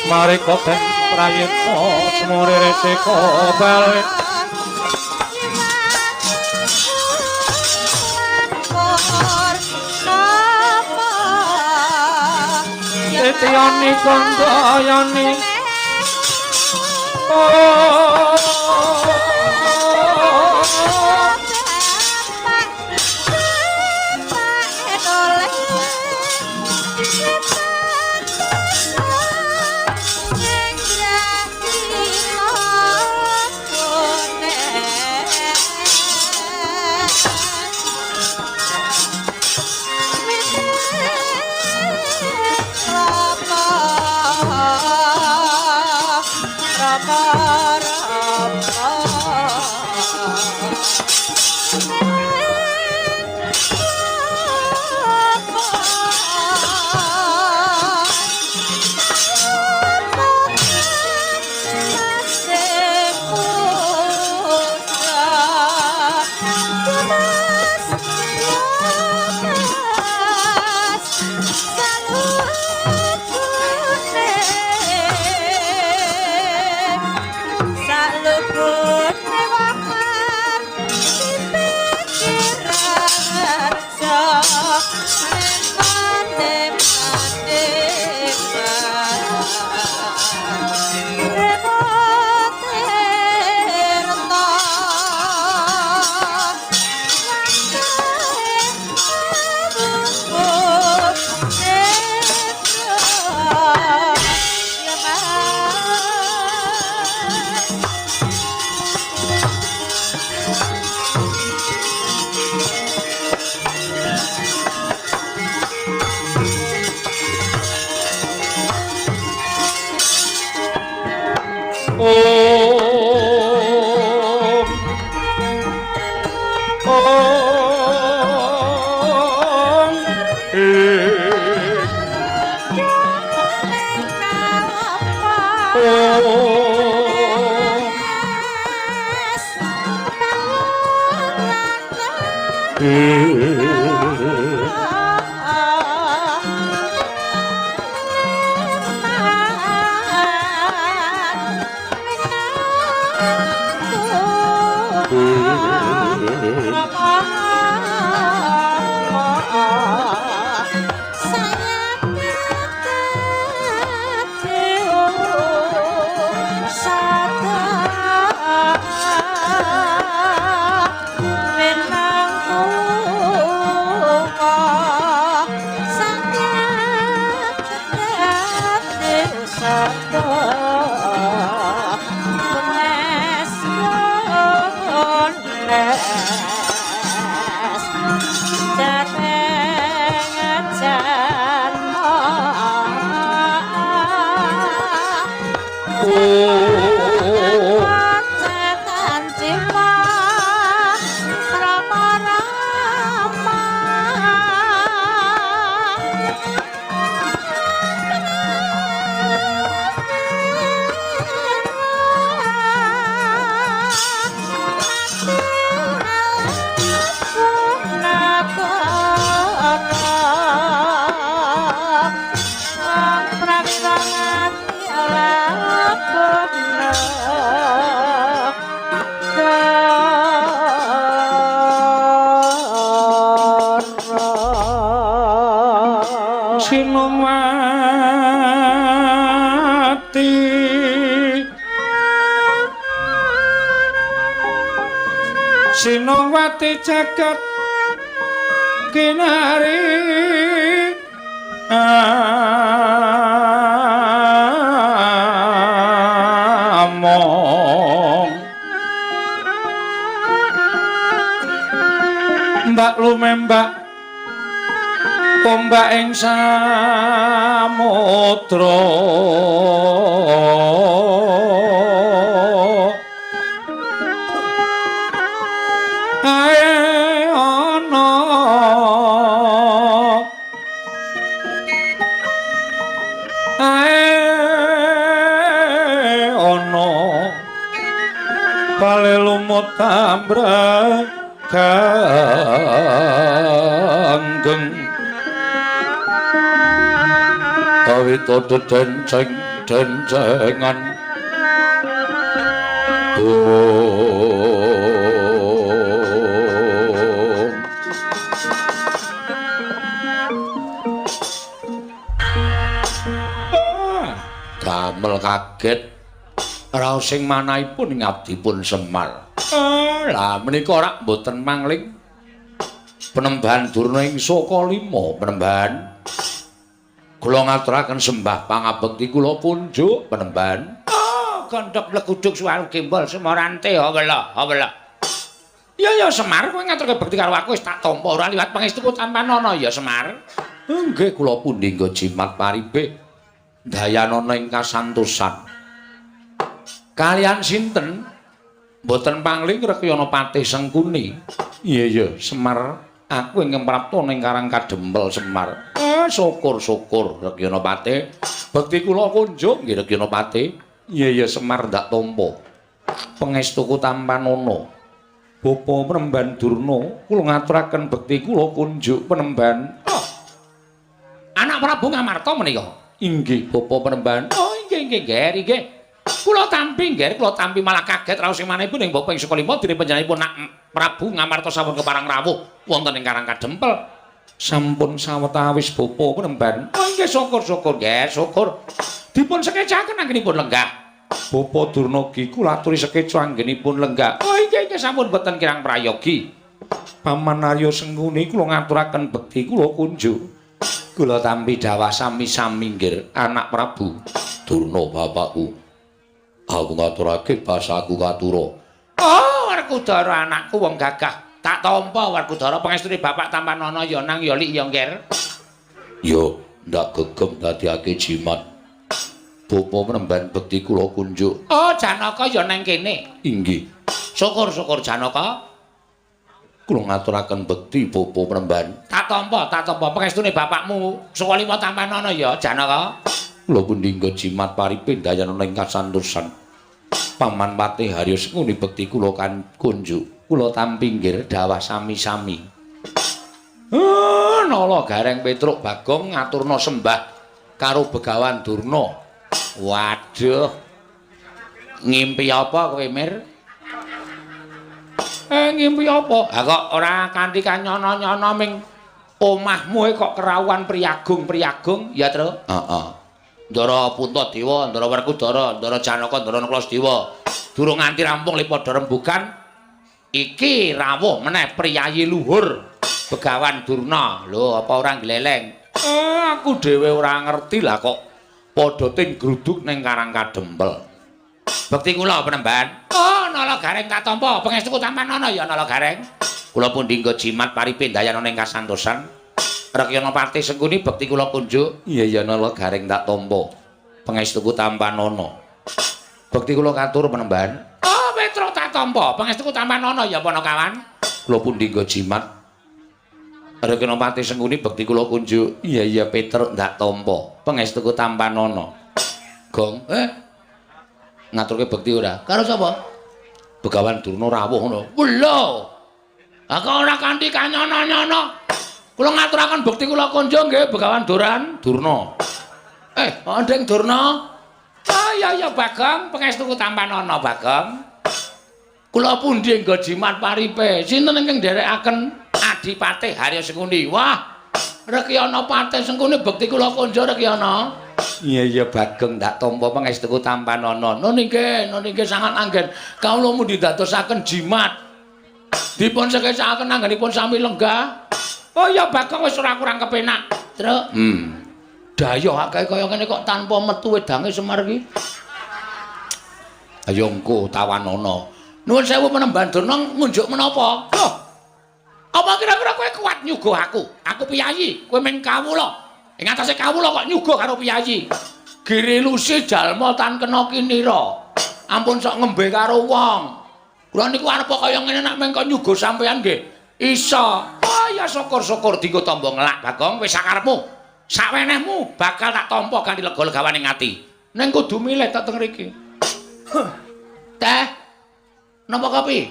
Mari koten prayitna semure resiko balik. Titiyani kandayani. Rama. Sinowati jagat kinari among mbak lumembak ombak ing samudra tambra ganggeng kawita dedenceng dencengan damel kaget raos sing manahipun ngabdipun Semar. Lah menika ora mboten mangling Penembahan Durna ing Saka 5 Penembahan. Kula ngaturaken sembah pangabekti kula kunjuk Penembahan. Oh, gondhok mleguduk suwaru gembol semorante awela awela. Ya ya Semar, kowe ngaturke bekti karo aku wis tak tampa ora liwat pangestuku tampanana ya Semar. Nggih kula pundi nggo jimat paribe dayanana ing kasantosan. Kalian sinten? Mboten pangling Rekyana Patih Sengkuni. Iya iya Semar, aku ingkang prapta ning Karang Kadempel Semar. Syukur-syukur Rekyana Patih. Bekti kula kunjuk nggih Rekyana Patih. Iya iya Semar ndak tampa. Pangestuku tampanana. Bapa Penemban Durna, kula ngaturaken bekti kula kunjuk Penemban. Oh. Anak Prabu Ngamarta menika. Inggih Bapa Penemban. Oh inggih inggih nggih inggih. Kula tampi nggih, kula tampi malah kaget raos sing manahipun ing Bapa ing Saka 5 dene panjenenganipun nak Prabu Ngamarta sampun keparang rawuh wonten ing Karang Kadempel. Sampun sawetawis Bapa Penemban. Oh inggih syukur-syukur nggih, syukur. Dipun sekecaken anggenipun lenggah. Bapa Durna gi kula aturi sekeca anggenipun lenggah. Oh inggih inggih sampun boten kirang prayogi. Paman Arya Sengkuni kula ngaturaken bekti kula kunjuk. Kula tampi dawah sami-sami nggih anak Prabu Durna bapakku. Aku ngaturake basaku katura. Oh, Werkudara anakku wong gagah. Tak tampa Werkudara pangestune bapak tampanana ya nang ya lik ya ngger. Ya, ndak gegem dadiake jimat. Bapa Penemban bekti kula kunjuk. Oh, Janaka ya nang kene. Inggih. Syukur-syukur Janaka. Kula ngaturaken bekti Bapa Penemban. Tak tampa, tak tampa pangestune bapakmu Saka 5 tampanana ya Janaka. Kula pundi nggo jimat paripe dayanana ing kasantosan. Paman Patih Harya Sengkuni bekti kula kan kunjuk. Kula tampi nggih dawah sami-sami. Nala Gareng Petruk Bagong ngaturna sembah karo Begawan Durna. Waduh. Ngimpi apa kowe, Mir? Ngimpi apa? Ha kok ora kanthi kanyono-nyono ming omahmu kok kerawuhan priyagung-priyagung ya, Tru? Heeh. Ndara Puntadewa, Ndara Werkudara, Ndara Janaka, Ndara Nakula. Durung nganti rampung le padha rembugan, iki rawuh meneh priyayi luhur Begawan Durna. Lho, apa ora gleleng? Aku dhewe ora ngerti lah kok Padha ting gruduk ning Karang Kadempel. Bekti kula Penemban. Oh, Nala Gareng katampa, pangestuku tampanana ya Nala Gareng. Kula pundi nggo jimat paripe ndayana ning kasantosan. Rekyana Patih Sengkuni bekti kula kunjuk. Iya ya Nala Gareng tak tampa. Pangestuku tampanana. Bekti kula katur Penemban. Oh, Petruk tak tampa, pangestuku tampanana ya Panakawan. Kula pundi nggo jimat. Rekyana Patih Sengkuni bekti kula kunjuk. Iya iya Petruk ndak tampa. Pangestuku tampanana. Gong, ngaturke bekti ora? Karo sapa? Begawan Durna rawuh ngono. Lho. Aku ora kanthi kanyono-nyono. Kula ngaturaken bekti kula kunjung nggih Begawan Duran Durna. Ndeng Durna. Oh iya iya Bagong, pangestuku tampanana Bagong. Kula pundi nggo jimat paripe? Sinten ingkang nderekaken Adipati Harya Sengkuni? Wah, Rekyana Patih Sengkuni bekti kula kunjung Rekyana. Iya iya Bagong ndak tampa pangestuku tampanana. Nun inggih, nun inggih sangat anggen. Kawula mundi dadosaken jimat. Dipun sekesakaken anggenipun sami lenggah. Oh iya Bagong wis ora kurang kepenak. Truk. Dayoh akeh kaya ngene kok tanpa metu wedange Semar iki. Ayo engko tawanana. Nuwun sewu Penemban Durna ngunjuk menapa? Loh. Apa kira-kira kowe kuat nyuguh aku? Aku piyayi, kowe mung kawula. Ing atase kawula kok nyuguh karo piyayi. Girilusi jalma tan kena kinira. Ampun sok ngembe karo wong. Kula niku arep kaya ngene nek meng kok nyuguh sampean nggih. Iso. Oh ya syukur-syukur dienggo tamba ngelak Bagong wis sakarepmu. Sawenehmu bakal tak tampa kanthi lega-legawane ati. Ning kudu milih tok teng mriki. Teh. Napa kopi?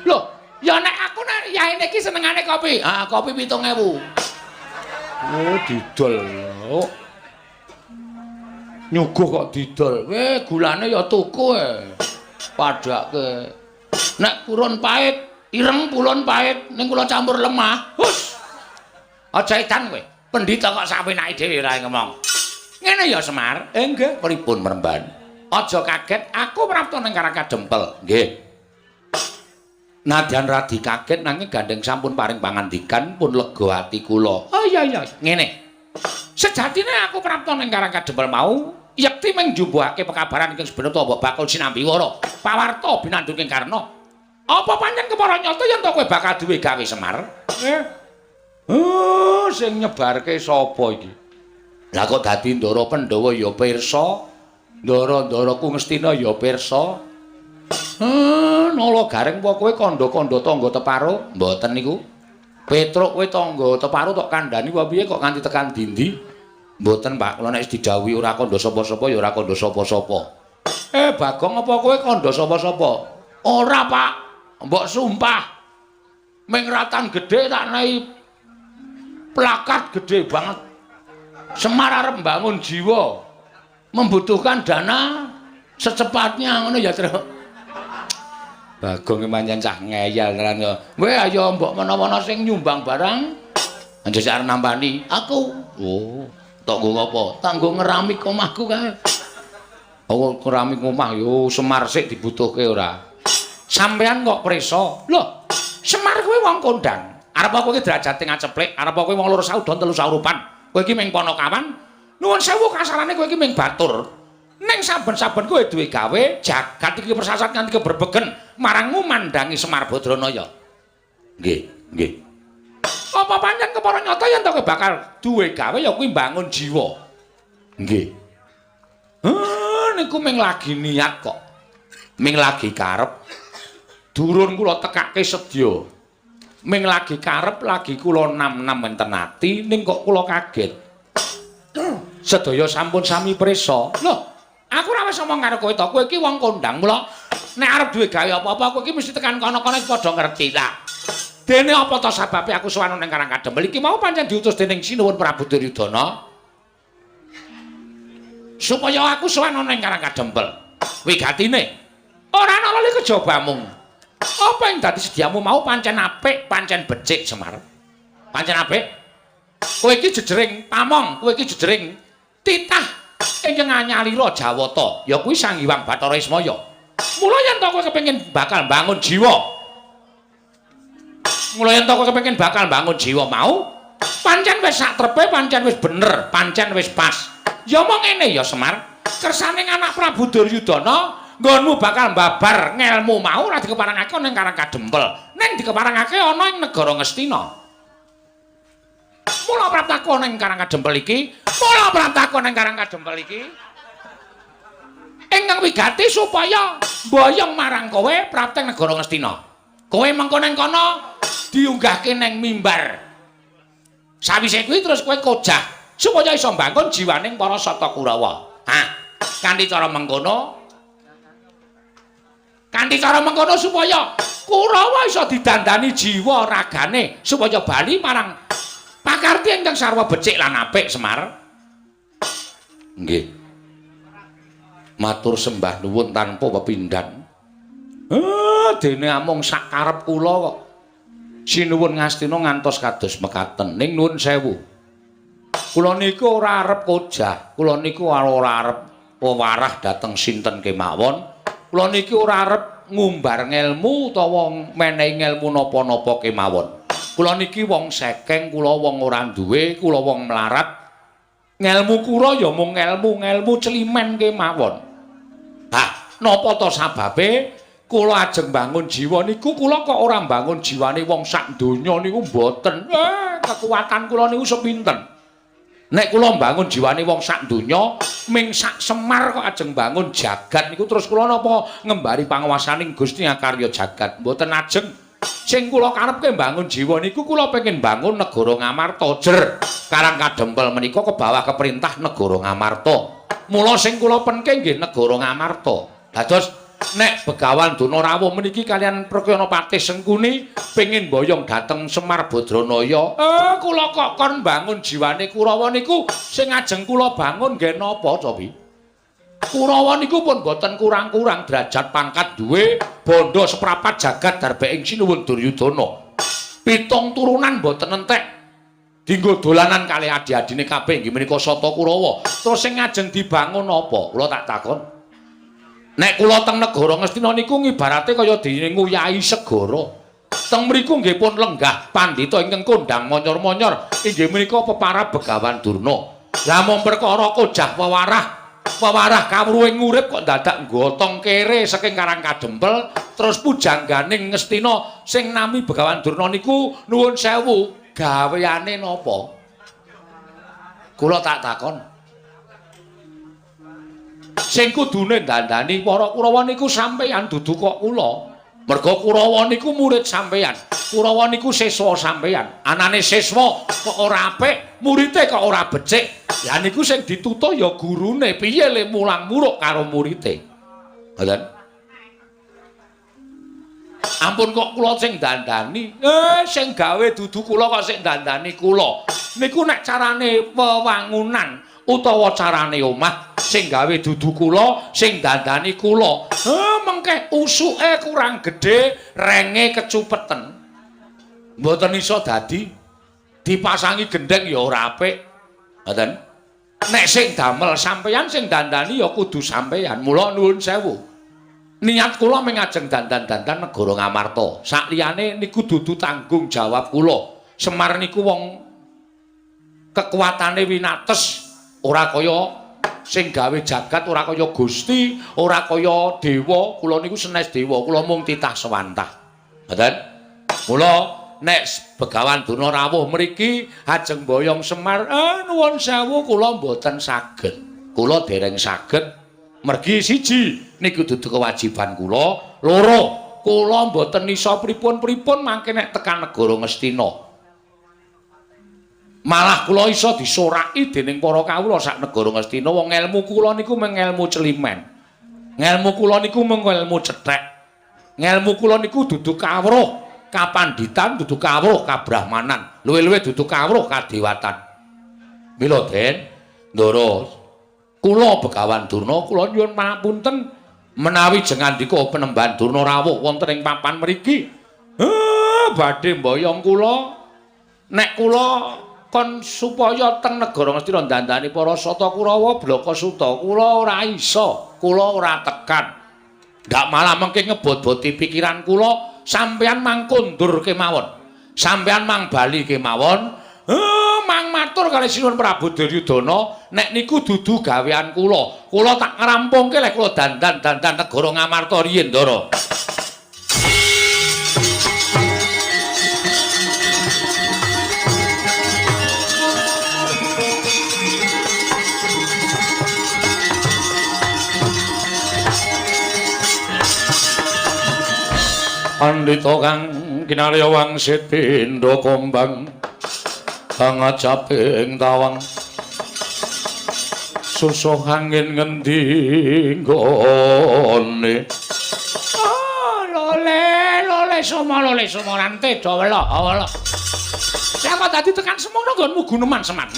Loh, ya nek aku nek yaene iki senengane kopi. Ah, kopi 7000. Oh, didol. Oh. Nyuguh kok didol. Weh, gulane ya tuku e. Padake. Nek purun pahit, ireng purun pahit, ning kula campur lemah. Hus. Aja edan kowe. Pendhita kok sawenake dhewe ora ngomong. Ngene ya Semar. Nggih, pripun Mremban? Aja kaget, aku prapta ning Karang Kadempel. Nggih. Nadyan radi kaget nanging gandeng sampun paring pangandikan pun lega ati kula. Oh iya iya, ngene. Sejatine aku prapta ning Karang Kadempel mau yekti mung njumbuhake pekabaran ingkang sebenarnya mbok bakul sinambi wara. Pawarta binandung ing Karna. Apa pancen kepara nyata yen to kowe bakal duwe gawe Semar? Oh, sing nyebarke sapa iki? Lah kok dadi Ndara Pandhawa ya pirsa, Ndara-ndaraku Ngastina ya pirsa. Nala Gareng apa kowe kandha-kandha tangga teparo? Mboten niku. Petruk kowe tangga teparo tok kandhani apa piye kok nganti tekan dindi? Mboten, Pak. Kula nek didhawuhi ora kandha sapa-sapa ya ora kandha sapa-sapa. Bagong apa kowe kandha sapa-sapa? Ora, Pak. Mbok sumpah. Ming ratan gedhe tak nehi plakat gedhe banget. Semar arep mbangun jiwa. Membutuhkan dana secepatnya ngono ya, Truk. Bagong pancen cah ngeyel tenan ya. Weh ayo mbok menawa sing nyumbang barang. Anjir arep nampani aku. Oh, tok nggo ngopo? Tak nggo ngeramik omahku kae. Oh, keramik omah yo Semar sik dibutuhke ora. Sampean kok prisa? Loh, Semar kuwi wong kondang. Arep kowe iki derajate ngaceplik, arep kowe wong loro saudon telu saurupan. Kowe iki mung panakawan. Nuwun sewu kasarane kowe iki mung batur. Ning saben-saben kowe duwe gawe, jagat iki persasat nganti keberbegen marangmu mandangi Semar Badranaya. Nggih, nggih. Apa pancen kepara nyata yen to kowe bakal duwe gawe ya kuwi mbangun jiwa. Nggih. Niku mung lagi niat kok. Ming lagi karep. Durun kula tekake sedya. Ming lagi karep lagi kula nam-nam enten ati ning kok kula kaget. Sedaya sampun sami prisa. Loh, aku ora wis omong karo kowe to. Kowe iki wong kondang, mula nek arep duwe gawe apa-apa kowe iki mesti tekan kono-kono padha ngerti lah. Dene apa to sababe aku sowan ning Karang Kadempel iki mau pancen diutus dening Sinuwun Prabu Duryudana supaya aku sowan ning Karang Kadempel. Wigatine ora ana lali kejabamu. Apa yang dadi sediamu mau pancen apik, pancen becik Semar. Pancen apik. Kowe iki jejering pamong, kowe iki jejering titah ingkang anyalira Jawata, ya kuwi Sang Hyang Bathara Ismaya. Mula yen to kowe kepengin bakal bangun jiwa. Mula yen to kowe kepengin bakal bangun jiwa mau, pancen wis sak trepe, pancen wis bener, pancen wis pas. Ya mong ngene ya Semar. Kersane anak Prabu Duryudana nggonmu bakal babar ngelmu mau ora dikeparengake ana ing Karang Kadempel. Ning dikeparengake ana ing negara Ngastina. Mula praptaku ana ing Karang Kadempel iki, mula praptaku ana ing Karang Kadempel iki. Ingkang wigati supaya mboyong marang kowe prapteng negara Ngastina. Kowe mengko nang kono diunggahke nang mimbar. Sawise kuwi terus kowe kojah supaya iso mbangun jiwaning para Sata Kurawa. Ha, kanthi cara mengkono supaya Kurawa iso didandani jiwa ragane supaya bali marang pakarti ingkang sarwa becik lan apik Semar. Nggih. Matur sembah nuwun tanpa pepindhan. Dene amung sak karep kula kok. Sinuwun Ngastina ngantos kados mekaten. Ning nuwun sewu. Kula niku ora arep kojah, kula niku ora arep wewarah dhateng sinten kemawon. Kula niki ora arep ngumbar ngelmu utawa menehi ngelmu napa-napa kemawon. Kula niki wong sekeng, kula wong ora duwe, kula wong melarat. Ngelmu kula ya mung ngelmu-ngelmu celimen kemawon. Hah, napa to sababe kula ajeng bangun jiwa niku kula kok ora mbangun jiwane wong sak donya niku mboten. Kekuatan kula niku sepinten. Nek kula mbangun jiwane wong sak donya, ming sak Semar kok ajeng bangun jagat niku terus kula napa ngembari panguwasaning Gusti Akarya jagat. Mboten ajeng. Sing kula karepke mbangun jiwa niku kula pengin bangun negara Ngamarta jer. Karang Kadempel menika kebawah keperintah negara Ngamarta. Mula sing kula penke nggih negara Ngamarta. Dados nek Begawan Durna rawuh meniki kalian Prakyana Patih Sengkuni pengin boyong dhateng Semar Badranaya. Kula kok kon bangun jiwane Kurawa niku sing ajeng kula bangun nggih napa cobi? Kurawa niku pun boten kurang-kurang derajat pangkat duwe bondo seprapat jagat darbe ing Sinuwun Duryudana. Pitung turunan boten entek. Dinggo dolanan kalih adi-adine kabeh inggih menika Sata Kurawa. Terus sing ajeng dibangun apa? Kula tak takon. Nek kula teng negara Ngastina niku ngibarate kaya dene nguyahi segara. Teng mriku nggih pun lenggah pandhita ingkang kondhang monyor-monyor inggih menika peparab Begawan Durna. Lah mung perkara kojah wewarah, wewarah kawruhing urip kok dadak gotong kere saking Karang Kadempel terus pujangganing Ngastina sing nami Begawan Durna niku nuwun sewu gaweane napa? Kula tak takon. Sing kudune dandani para Kurawa niku sampeyan dudu kok kula. Merga Kurawa niku murid sampeyan. Kurawa niku siswa sampeyan. Anane siswa kok ora apik, murite kok ora becik. Lah niku sing ditutuh ya gurune, piye le mulang muruk karo murite. Ngoten. Ampun kok kula sing dandani. Sing gawe dudu kula kok sing dandani kula. Niku nek carane wewangunan utawa carane omah sing gawe dudu kula, sing dandani kula. Mengke usuke kurang gedhe, renge kecupeten. Mboten iso dadi dipasangi gendheng ya ora apik. Ngoten. Nek sing damel sampeyan sing dandani ya kudu sampeyan. Mula nuwun sewu. Niat kula mung ajeng dandan-dandan negara Ngamarta. Sakliyane niku dudu tanggung jawab kula. Semar niku wong kekuatane winates, ora kaya sing gawe jagat, ora kaya Gusti, ora kaya dewa. Kula niku senes dewa, kula mung titah sewantah. Ngoten. Mula nek Begawan Durna rawuh mriki ajeng boyong Semar, nuwun sewu kula mboten saged. Kula dereng saged. Mergi siji niku dudu kewajiban kula, loro kula mboten iso pripun-pripun mangke nek tekan negara Ngastina. Malah kula iso disoraki dening para kawula sak negara Ngastina. Wong ngelmu kula niku mung ngelmu celimen. Ngelmu kula niku mung ngelmu cethek. Ngelmu kula niku dudu kawruh kapanditan, dudu kawruh kabrahmanan, luwih-luwih dudu kawruh kadewatan. Mila Den, Ndara, kula Begawan Durna kula nyuwun pangapunten menawi jengandika penemban Durna rawuh wonten ing papan mriki. Badhe mboyong kula nek kula kon supaya teng negara Ngastina dandani para Sata Kurawa Blaka Suta, kula ora iso, kula ora tekan. Ndak malah mengke ngebot-boti pikiran kula, sampeyan mang kondur kemawon. Sampeyan mang bali kemawon, mang matur kali Sinuwun Prabu Duryudana, nek niku dudu gawean kula. Kula tak ngrampungke lek kula dandan-dandan negara Ngamarta riyin, Ndara. Pandhita kang kinarya wangsit pindha kombang pangacaping tawang susuh angin ngendi nggone. Oh, lole lole somo lole somo rante do wela wela. Lah kok dadi tekan semono nggonmu guneman Semar.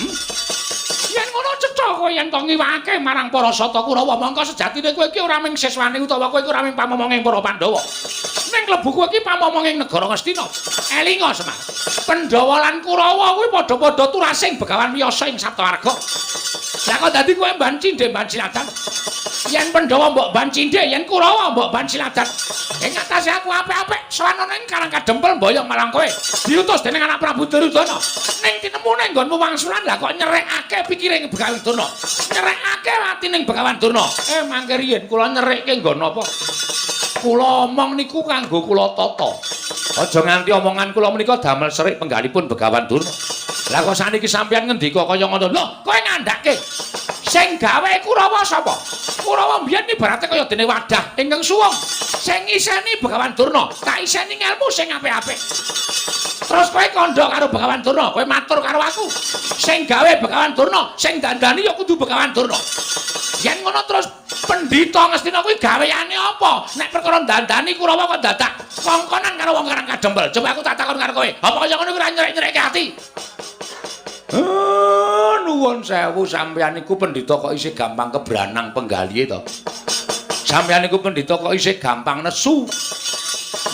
Yen ngono cetha kowe yen to ngiwake marang para Sata Kurawa, mongko sejatine kowe iki ora mung siswane utawa kowe iki ora mung pamomonging para Pandhawa. Ning klebu kowe iki pamomonging negara Ngastina. Elinga Semar. Pandhawa lan Kurawa kuwi padha-padha turasing Begawan Wiyasa ing Saptawarga. Lah kok dadi kowe mban cindhe mban siladan. Yen Pandhawa mbok ban cindhe, yen Kurawa mbok ban siladan. Ing atase aku apik-apik sowan ana ing Karang Kadempel mboyong marang kowe. Diutus dening anak Prabu Duryudana. Ning tinemune nggonmu wangsulan lah kok nyerekake pikiring Begawan Durna. Nyerekake atining Begawan Durna. Mangke riyin kula nyerekke nggon apa? Kula omong niku kanggo kula tata. Aja nganti omongan kula menika damel serik penggalipun Begawan Durna. Lah kok saniki sampeyan ngendika kaya ngono? Lho, kowe ngandhake. Sing gawe Kurawa sapa? Kurawa mbiyen ibarate kaya dene wadah ingkang suwung. Sing ngiseni Begawan Durna, tak iseni ngelmu sing apik-apik. Terus kowe kandha karo Begawan Durna, kowe matur karo aku. Sing gawe Begawan Durna, sing dandani ya kudu Begawan Durna. Yen ngono terus pendhita Ngastina kuwi gaweane apa? Nek perkara dandani Kurawa kok dadak kongkonan karo wong Karang Kadempel. Coba aku tak takon karo kowe. Apa kaya ngono kuwi ora nyerek-nyerekke ati? Nuwun sewu sampeyan niku pendhita kok isih gampang kebranang penggalihe to. Sampeyan niku pendhita kok isih gampang nesu.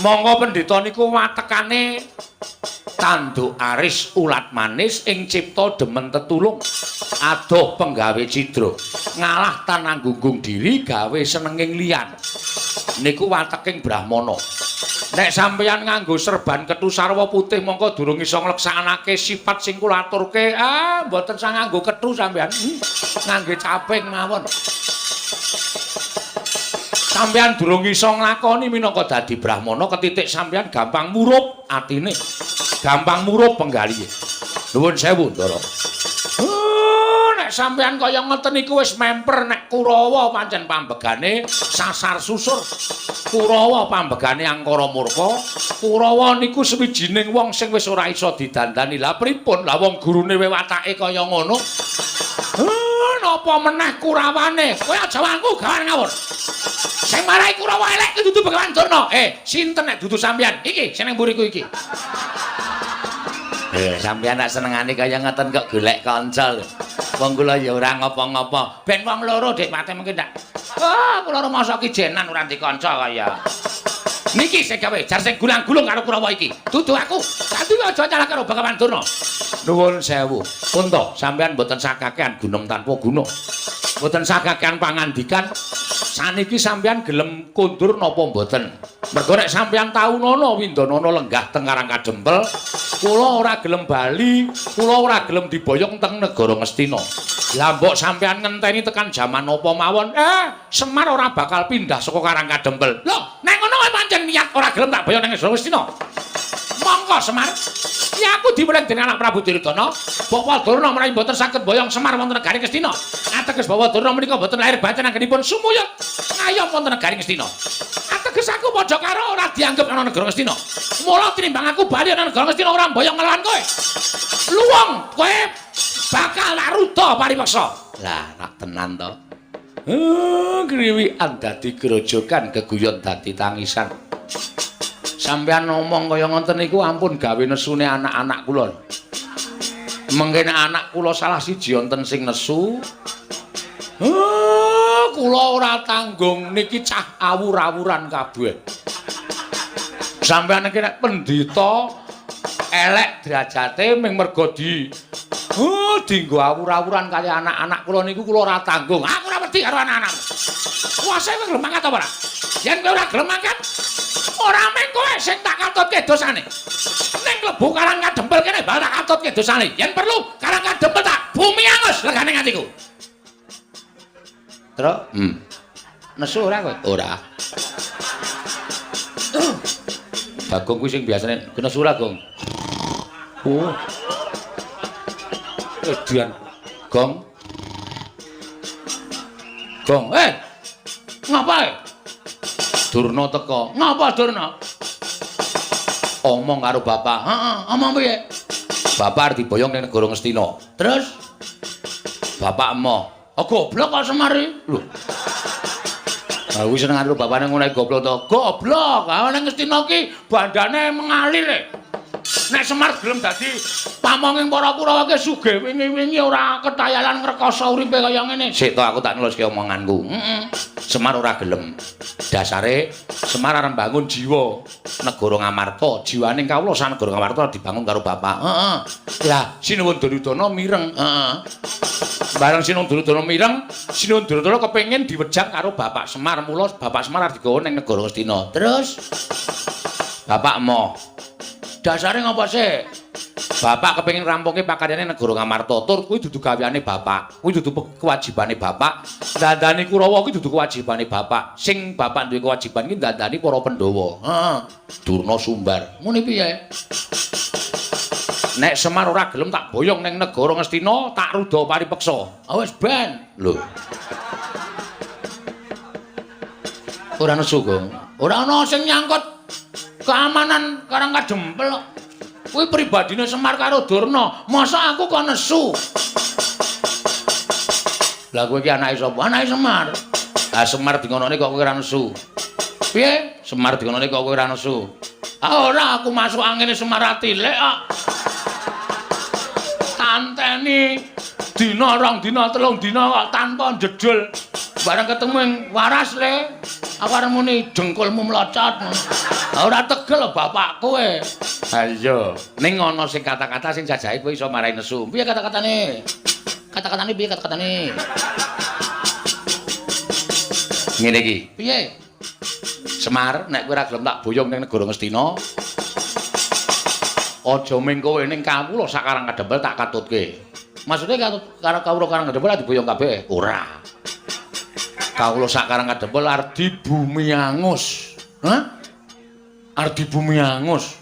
Monggo pendhita niku watekane tanduk aris ulat manis ing cipta demen tetulung adoh penggawe cidra ngalah tanang gunggung diri gawe senenging liyan. Niku wateking brahmana. Nek sampeyan nganggo serban kethu sarwa putih mongko durung iso ngleksanake sifat sing kula aturke. Ah, mboten sang nganggo kethu sampeyan. Ngangge caping mawon. Sampeyan durung iso nglakoni minangka dadi brahmana ketitik sampeyan gampang murup atine. Gampang murup penggalihe. Nuwun sewu, Ndara. Nek sampeyan kaya ngeten iku wis memper nek Kurawa pancen pambegane sasar susur. Kurawa pambegane angkara murka. Kurawa niku sewijining wong sing wis ora iso didandani. Lah pripun? Lah wong gurune watake kaya ngono. Napa meneh Kurawane? Kowe aja wangku gawan ngawur. Sing marai Kurawa elek ki dudu Begawan Durna. Sinten nek dudu sampeyan? Iki sing nang mburiku iki. Sampeyan nek senengane kaya ngoten kok golek kanca lho. Wong kula ya ora ngopo-ngopo. Ben wong loro Dik mate mungkin ndak. Ah, kula rumangsa kijenan ora ndek kanca kaya. Niki sing gawe jar sing gulang-gulung karo Kurawa iki. Dudu aku. Dadi aja nyalah karo Begawan Durna. Nuwun sewu. Pun to, sampeyan mboten sakakean gunem tanpa guna. Mboten sakakean pangandikan. Saniki sampeyan gelem kondur napa mboten? Mergo nek sampeyan taunono Windanana lenggah teng Karang Kadempel, kula ora gelem bali, kula ora gelem diboyong teng negara Ngastina. Lah mbok sampeyan ngenteni tekan jaman napa mawon, Semar ora bakal pindah saka Karang Kadempel. Lho, nek ngono kowe pancen niat ora gelem tak boyong nang negara Ngastina. Monggo Semar. Ya aku diweling dening anak Prabu Duryudana, Bapak Durna menawi mboten saged boyong Semar wonten negari Ngastina. Ateges Bapak Durna menika mboten lahir batin anggenipun sumuyut ngayom wonten negari Ngastina. Ateges aku padha karo ora dianggep ana negara Ngastina. Mula tinimbang aku bali ana negara Ngastina ora mboyong ngelawan kowe. Luwung kowe bakal ruda paripeksa. Lah rak tenan to. Kriwikan dadi grojogan geguyon dadi tangisan. Sampeyan ngomong kaya ngoten niku ampun gawe nesune anak-anak kula. Mengke nek anak kula salah siji wonten sing nesu, kula ora tanggung niki cah awur-awuran kabeh. Sampeyan iki nek pendhita elek derajate ming mergo di dinggo awur-awuran kali anak-anak kula niku kula ora tanggung. Aku ora wedi karo anak-anakmu. Kuwase kowe gelem mangkat apa ora? Yen kowe ora gelem mangkat, ora mung kowe sing tak katutke dosane. Ning klebu Karang Kadempel kene bakal tak katutke dosane. Yen perlu Karang Kadempel tak bumi angus legane atiku. Truk, Nesu ora kowe? Ora. Bagong kuwi sing biasane kena nesu ora, Gong? Oh. Edian. Gong. Gong, eh. Ngapa? Durna teko. Ngapa Durna? Omong karo bapak. Heeh, omong piye? Bapak arep diboyong ning negara Ngastina. Terus bapak emoh. Oh, goblok kok Semar iki. Lho. Lah kuwi seneng karo bapakne ngono goblok to. Goblok. Ha ning Ngastina ki bandane mengalir e. Nek Semar gelem dadi pamonging para Kurawa ki sugih wingi-wingi ora ketayalan ngrekoso uripe kaya ngene. Sik to aku tak neluske omonganku. Heeh. Semar ora gelem. Dasare Semar arep mbangun jiwa negara Ngamarta, jiwane kawula sak negara Ngamarta dibangun karo bapak. Heeh. Lah Sinuwun Duryudana mireng. Heeh. Bareng Sinuwun Duryudana mireng, Sinuwun Duryudana kepengin diwejang karo bapak Semar, mula bapak Semar arep digawa ning negara Ngastina. Terus bapak emoh. Dasare ngapa sih? Bapak kepengin rampungke pakaryane negara Ngamarta. Tur kuwi dudu gaweane bapak. Kuwi dudu kewajibane bapak. Dandani Kurawa kuwi dudu kewajibane bapak. Sing bapak duwe kewajiban ki dandani para Pandhawa. Heeh. Durna sumbar. Muni piye? Nek Semar ora gelem tak boyong ning negara Ngastina, tak ruda paripeksa. Ah wis ben. Lho. Ora nesu, Gong. Ora ana sing nyangkut keamanan Karang Kadempel kok. Kuwi pribadine Semar karo Durna. Masa aku kok nesu? Lah kowe iki anake sapa? Anake Semar. Lah Semar dingonone kok kowe ora nesu. Piye? Semar dingonone kok kowe ora nesu. Ah ora, aku masuk angine Semar atilik kok. Tanteni dina rong dina telung dina kok tanpa njedul. Bareng ketemu ing waras le. Aku arep muni dengkulmu mlocot. Ora tegel bapak kowe. Ha iya, ning ana sing kata-kata sing jajahe kowe iso marai nesu. Piye kata-katane? Kata-katane piye kata-katane? Ngene iki. Piye? Semar, nek kowe ora gelem tak boyong ning negara Ngastina. Aja ming kowe ning kawula sak Karang Kadempel tak katutke. Maksude katut karo kawula Karang Kadempel diboyong kabeh? Ora. Kawula sak Karang Kadempel arep dibumi angus. Hah? Arep dibumi angus.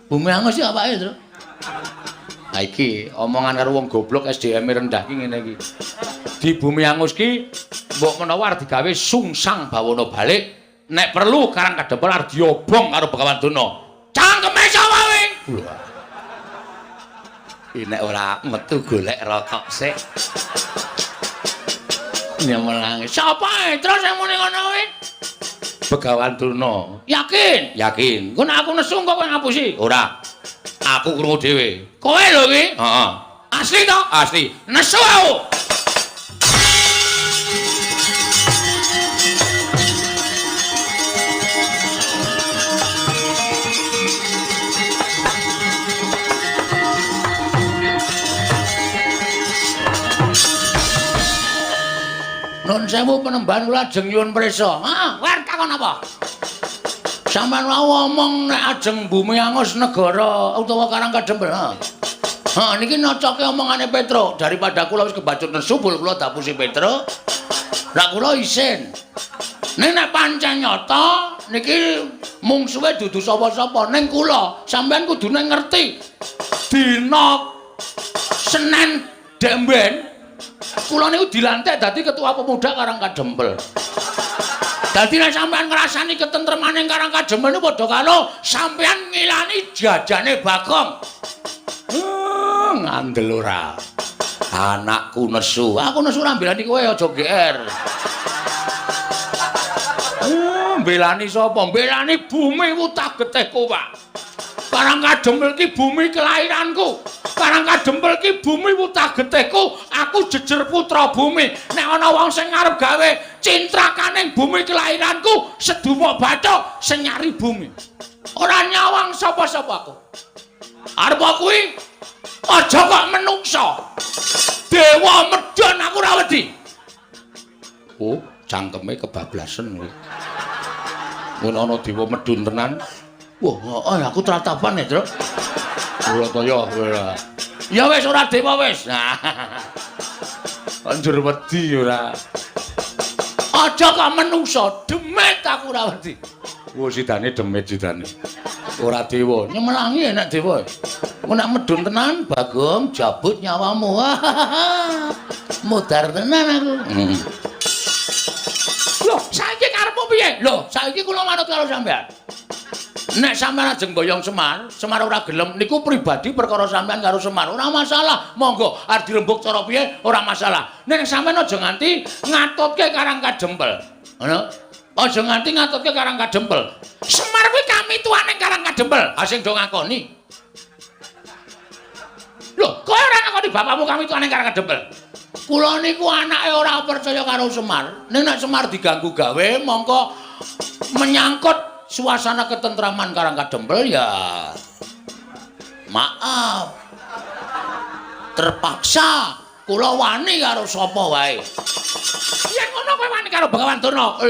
Bumi angus iki apake, Tru? Ha iki omongan karo wong goblok SDM rendah ki ngene iki. Di bumi angus ki mbok menawa arep digawe sungsang bawana balik, nek perlu Karang Kadempel arep diobong karo Begawan Durna. Cangkeme sapa kowe? Iki nek ora metu golek rokok sik. Nyemelangi. Sapa terus sing muni ngono kuwi? Begawan Durna. Yakin? Yakin. Engko nek aku nesu kok kowe ngapusi? Ora. Aku krungu dhewe. Kowe lho iki? Heeh. Asli to? Asli. Nesu aku. Nun sewu penembahan kula ajeng nyuwun prisa. Heeh, war takon apa? Sampeyan wau omong nek ajeng bumi angus negara utawa Karang Kadempel. Heeh. Heeh, niki nocoke omongane Petro. Daripada kula wis kebacut nesu bul kula dapusi Petro. Lah kula isin. Ning nek pancen nyata niki mungsuhe dudu sapa-sapa ning kula. Sampeyan kudune ngerti. Dina Senin demben kula niku dilantik dadi ketua pemuda Karang Kadempel. Dadi nek sampeyan ngrasani ketentremane Karang Kadempel niku padha karo sampeyan ngilani jajane Bagong. Ngandel ora. Anakku nesu. Aku nesu ora mbelani kowe aja GR. Mbelani sapa? Mbelani bumi wutah getihku, Pak. Karang Kadempel ki bumi kelahiranku. Karang Kadempel ki bumi wutah getihku. Aku jejer putra bumi. Nek ana wong sing arep gawe cintrakaning bumi kelahiranku, sedumuk bathuk sing nyari bumi. Ora nyawang sapa-sapa aku. Arep kuwi aja kok menungsa. Dewa medhon aku ora wedi. Oh, cangkeme kebablasen kowe. Ngono ana dewa medun tenan. Wah, heeh aku tratapan ya, Truk. Urataya ora. Ya wis ora dewa wis. Nah. Anjur wedi ora. Aja kok menungso, demit aku ora wedi. Wah, sidane demit sidane. Ora dewa, nyemelangi enak dewa. Engko nek medun tenan, Bagong jabut nyawamu. Modar tenan aku. Loh, saiki karepmu piye? Loh, saiki kula manut karo sampean. Nek sampean ajeng mboyong Semar, Semar ora gelem niku pribadi perkara sampean karo Semar. Ora masalah. Monggo arep dirembug cara piye ora masalah. Nek sampean aja nganti ngatutke Karang Kadempel. Ngono? Aja nganti ngatutke Karang Kadempel. Semar kuwi kamituane Karang Kadempel. Ha sing do ngakoni. Loh, kowe ora ngakoni bapakmu kamituane Karang Kadempel? Kula niku anake ora percaya karo Semar. Ning nek Semar diganggu gawe mongko menyangkut suasana ketentraman Karang Kadempel ya maaf, terpaksa kula wani karo sapa wae. Yen ngono kowe wani karo Begawan Durna?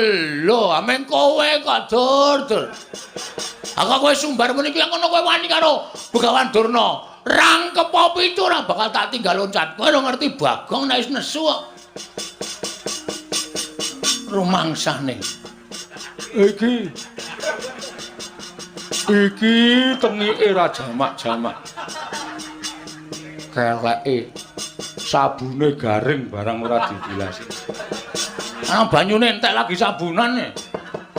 Lho, amen kowe kok dur-dur. Aku kowe sumbar muni ki ngono kowe wani karo Begawan Durna. Rangkep pitu ora bakal tak tinggal loncat. Kowe ora ngerti Bagong nek wis nesu kok. Rumangsane. Iki iki tengike ra jamak-jamak. Keleke sabune garing barang ora dibilasi. Ah banyune entek lagi sabunan.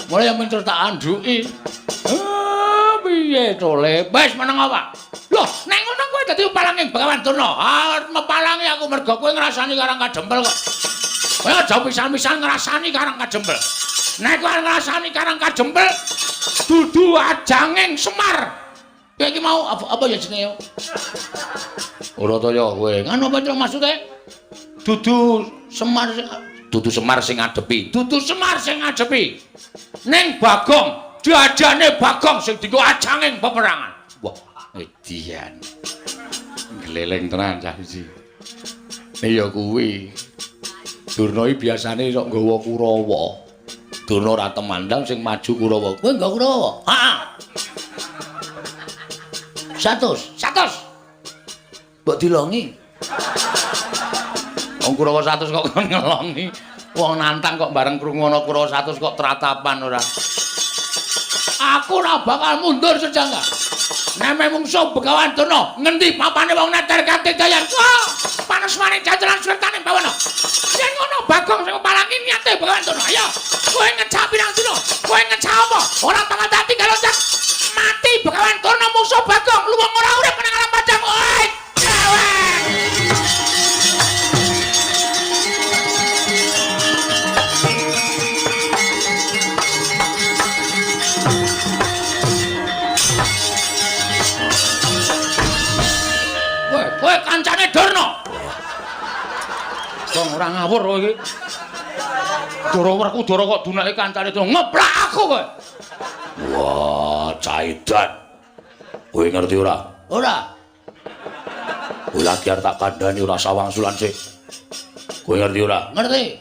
Mulai yang mincer tak anduki. Ah piye to le? Wis meneng apa? Loh, nek ngono kowe dadi palanging Begawan Durna. Ah mepalangi aku mergo kowe ngrasani Karang Kadempel kok. Kowe aja pisan-pisan ngrasani Karang Kadempel. Nek kowe ngrasani Karang Kadempel dudu ajanging Semar. Kowe iki mau apa ya jenenge? Ora ta ya kowe. Ngono apa to maksude? Dudu Semar dudu Semar sing ngadepi. Dudu Semar sing ngadepi. Ning Bagong, diajane Bagong sing dienggo ajanging peperangan. Wah, edian. Gleleng tenan cah iki. Ya kuwi. Durna iki biasane sok nggawa Kurawa. Durna ora temandang sing maju Kurawa. Kowe nggawa Kurawa? Heeh. 100. 100. Mbok dilongi. Wong Kurawa 100 kok kon ngelongi. Wong nantang kok bareng krungu ana Kurawa 100 kok tratapan ora. Aku ora bakal mundur sejangka. Neme mungsuh Begawan Durna, ngendi papane wong neter katidayan. Wah, panas maning jajaran swertane bawana. Yen ngono Bagong sing palangi niate Begawan Durna. Ayo, kowe ngecak pirang dina? Kowe ngecak apa? Ora bakal tak tinggal loncat. Mati Begawan Durna mungsuh Bagong, luwung ora urip nang alam padang. Oi, cewek. Kowe kancane Durna. Wong ora ngawur kowe iki. Dara Werkudara kok dunake kancane Durna. Ngeplak aku kowe. Wah, caidan. Kowe ngerti ora? Ora. Kowe lagi arep tak kandhani ora sawangsulan sik. Kowe ngerti ora? Ngerti.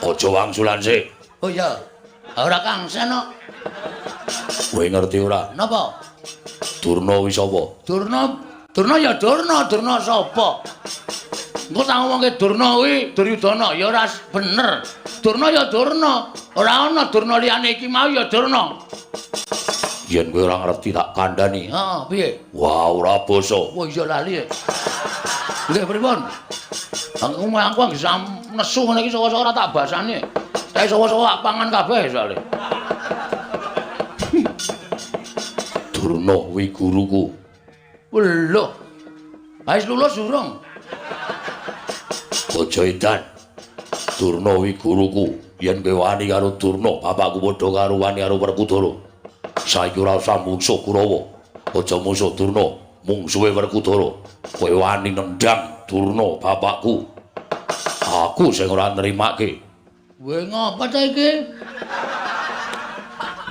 Aja wangsulan sik. Oh iya. Ora kangsen kok. Kowe ngerti ora? Napa? Durna kuwi sapa? Durna, Durna ya Durna, Durna sapa? Engko tak ngomongke Durna kuwi Duryudana ya ora bener. Durna ya Durna, ora ana Durna liyane iki mau ya Durna. Yen kowe ora ngerti tak kandhani. Heeh, piye? Wah, ora basa. Wah, iya lali. Nggih, pripun? Aku aku nesu ngene iki sawa-sawa ora tak basane. Kae sawa-sawa pangan kabeh soalé. Durna kuwi guruku. Lho. Wis lulus urung? Aja edan. Durna kuwi guruku. Yen kowe wani karo Durna, bapakku padha karo wani karo Werkudara. Saiki ora usah mungsuh Kurawa. Aja mungsuh Durna, mungsuhe Werkudara. Kowe wani nendang Durna bapakku. Aku sing ora nrimake. Kowe ngapa ta iki?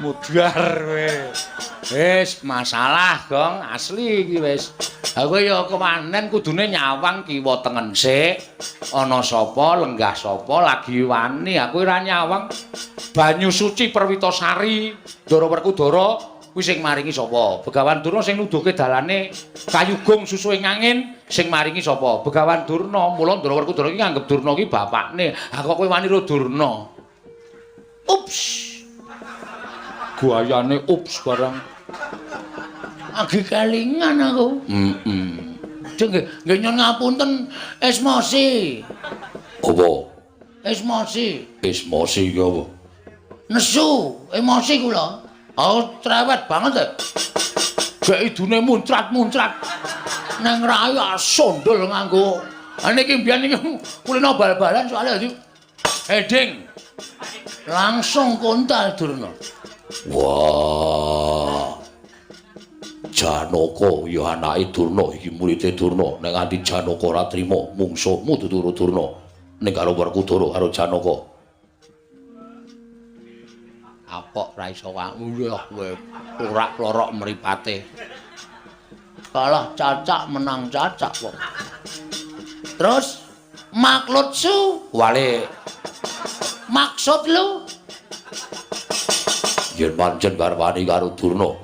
Mudhar kowe. Wis masalah, Gong, asli iki wis. Ha kowe ya kewanen kudune nyawang kiwa tengen sik. Ana sapa, lenggah sapa lagi wani. Aku ora nyawang. Banyu suci Perwitasari, Ndara Werkudara kuwi sing maringi sapa? Begawan Durna sing nuduhke dalane kayugung susuhe angin sing maringi sapa? Begawan Durna. Mula Ndara Werkudara iki nganggep Durna ki bapakne. Ha kok kowe wani ro Durna? Ups. Guayane ups barang. Agi kelingan aku. Heeh. Nggih, nggih nyuwun ngapunten esmosi. Apa? Esmosi. Esmosi ki apa? Nesu, emosi kula. Aku cerewet banget e. Gek idune muncrat-muncrat. Nang rai sondol nganggo. Ha niki mbiyen niki kulino bal-balan soalnya dadi heading. Langsung kontal Durna. Wah. Janaka ya anake Durna iki murite Durna. Nek nganti Janaka ora trima mungsuhmu dudu Durna. Ning karo Werkudara karo Janaka. Apok ra iso nguyuh kowe ora klorok mripate. Kalah cacak menang cacak kok. Terus maklutsu wale maksud lu yen pancen garwani karo Durna.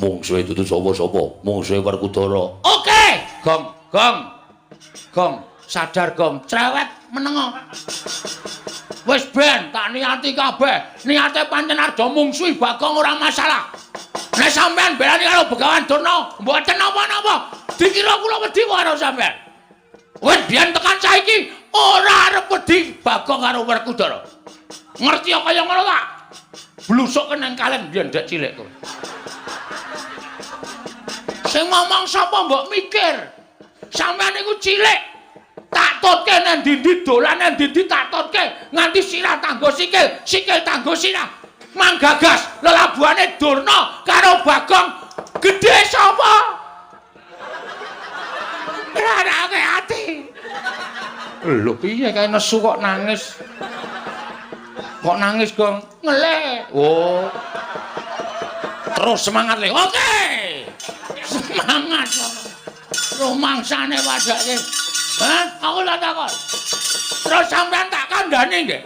Mungsuhe dudu sapa-sapa, mungsuhe Werkudara. Oke, gong, gong. Gong, sadar gong, cerewet menengo. Wis ben tak niati kabeh. Niate pancen arep mungsuhi Bagong ora masalah. Nek sampean belani karo Begawan Durna, mboten napa-napa. Dikira kula wedi karo sampean. Wis biyen tekan saiki ora arep wedi Bagong karo Werkudara. Ngerti kaya ngono ta? Blusuk nang kalen biyen dek cilik kowe. Sing ngomong sapa mbok mikir? Sampeyan niku cilik. Tak tutke nang ndi-ndi dolan nang ndi-ndi tak tutke nganti sirah tanggo sikil, sikil tanggo sirah. Manggagas lelabuhane Durna karo Bagong gedhe sapa? Rarake ati. Lho piye kae nesu kok nangis? Kok nangis, Gong? Ngelih. Oh. Terus semangat le. Oke. Semangat. Rumangsane padake. Hah? Aku tak takon. Terus sampean tak kandhani nggih.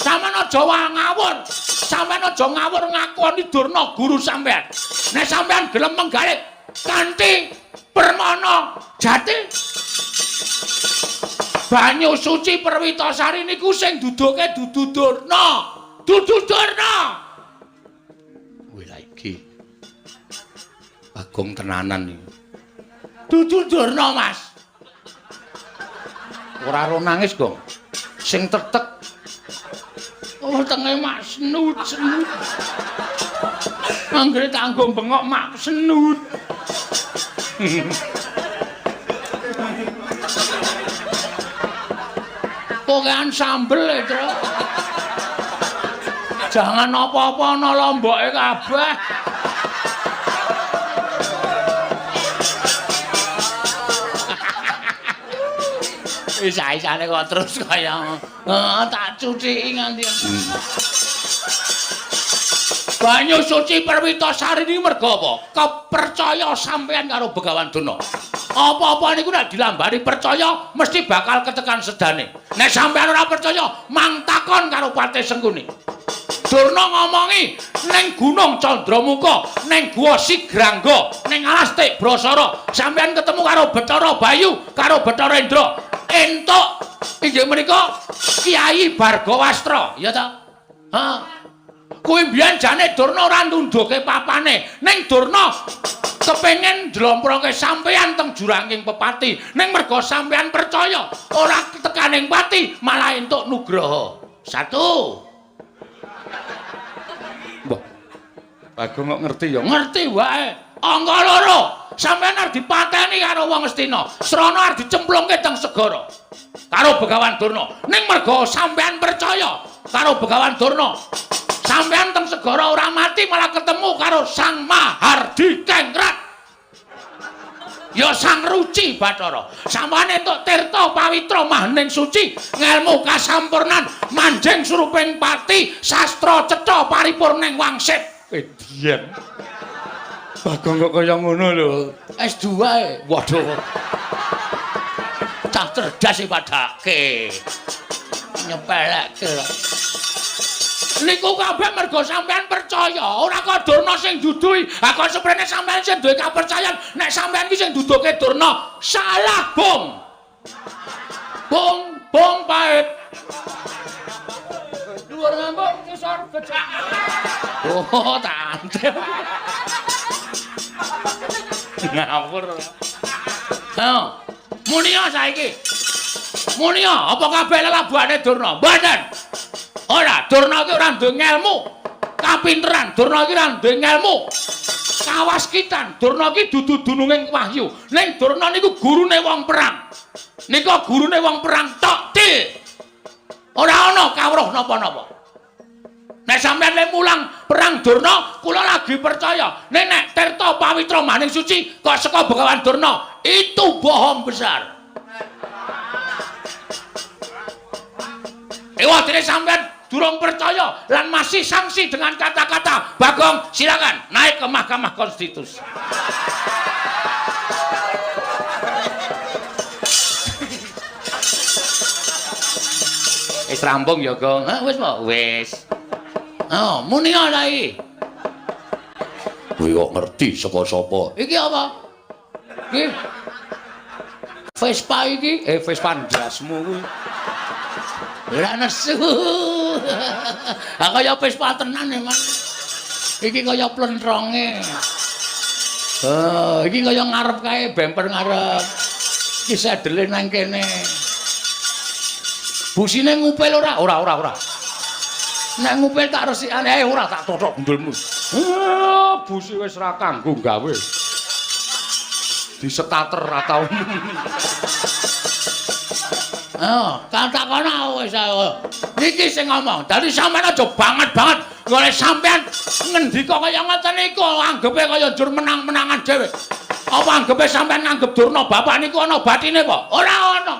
Sampean aja ngawur. Sampean aja ngawur ngakoni Durna guru sampean. Nek sampean gelem menggalih kanthi permana jati banyu suci Perwitasari niku sing duduke dudu Durna. Dudu Durna. Wih lha iki. Bagong tenanan iki. Dudu Durna, Mas. Ora ro nangis, Gong. Sing tetek. Oh, tenge mak senut senut. Anggere tanggo bengok mak senut. Pokokan sambel e, Tru. Jangan apa-apa ana lomboke kabeh. Isa-isane kok terus kaya tak cuciki nganti. Banyu suci Perwitasari niki mergo apa? Kepercaya sampean karo Begawan Durna. Apa-apa niku nek dilambari percaya mesti bakal ketekan sedane. Nek sampean ora percaya, mang takon karo Patih Sengkuni. Durna ngomongi ning Gunung Candramuka, ning Gua Sigrangga, ning Alas Tik Brasara, sampean ketemu karo Bathara Bayu, karo Bathara Indra. Entuk inggih menika Kyai Bargawastra, ya ta? Ha. Kuwi mbiyen jane Durna ora nundhuke papane, ning Durna kepengin njlomproke sampeyan teng juranging pepati, ning merga sampeyan percaya ora tekaning pati malah entuk nugraha. Satu. Mbah. Bagong kok ngerti ya? Ngerti wae. Angka loro, sampeyan arep dipateni karo wong Astina. Srana arep dicemplungke teng segara karo Begawan Durna. Ning merga sampeyan percaya karo Begawan Durna, sampeyan teng segara ora mati malah ketemu karo Sang Mahardi Kengrat. Ya Sang Ruci Bathara. Sampeyan entuk tirta pawitra mahning suci, ngelmu kasampurnan, manjing suruping pati, sastra cetha paripurning wangsit. Edian. Bagong kok kaya ngono lho. S2 e. Waduh. Cah cerdas e padake. Nyepelekke lho. Niku kabeh mergo sampean percaya, ora kok Durna sing duduhi. Ha kok seprene sampean sing duwe kapercayan nek sampean ki sing duduhke Durna. Salah, Bung. Bung, bung pahit. Dhuwur ngambung ngisor becak. Oh, tante. Ngawur. Ha. Munia saiki. Munia, apa kabeh lelabuhane Durna? Mboten. Ora, Durna iki ora duwe ngelmu. Kapinteran Durna iki ora duwe ngelmu. Kawaskitan Durna iki dudu dununging wahyu. Ning Durna niku gurune wong perang. Nika gurune wong perang tok til. Ora ana kawruh napa-napa. Nek sampeyan le mulang perang Durna, kula lagi percaya. Ning nek Tirta Pawitra Maning Suci kok saka Begawan Durna, itu bohong besar. Ewa dene sampeyan durung percaya lan masih sangsi dengan kata-kata Bagong, silakan naik ke Mahkamah Konstitusi. Wis rampung ya, Gong. Hah, wis po? Wis. Oh, muni ora iki. Kowe kok ngerti saka sapa? Iki apa? Iki Vespa iki, Vespa ndasmu kuwi. Ora nesu. Ha kaya Vespa tenan e, Mas. Iki kaya plentronge. Oh, iki kaya ngarep kae, bemper ngarep. Iki sedele nang kene. Busine ngupil ora? Ora, ora, ora. Nek ngupil tak resikane, ora tak tothok gundulmu. Busi wis ra kanggo gawe. Disetater atau. Oh, katakono wis ayo. Niki sing ngomong. Dadi sampean aja banget-banget golek sampean ngendika kaya ngoten niku anggepe kaya njur menang-menangan dhewe. Apa anggepe sampean nganggep Durna bapak niku ana batine apa? Ora ana.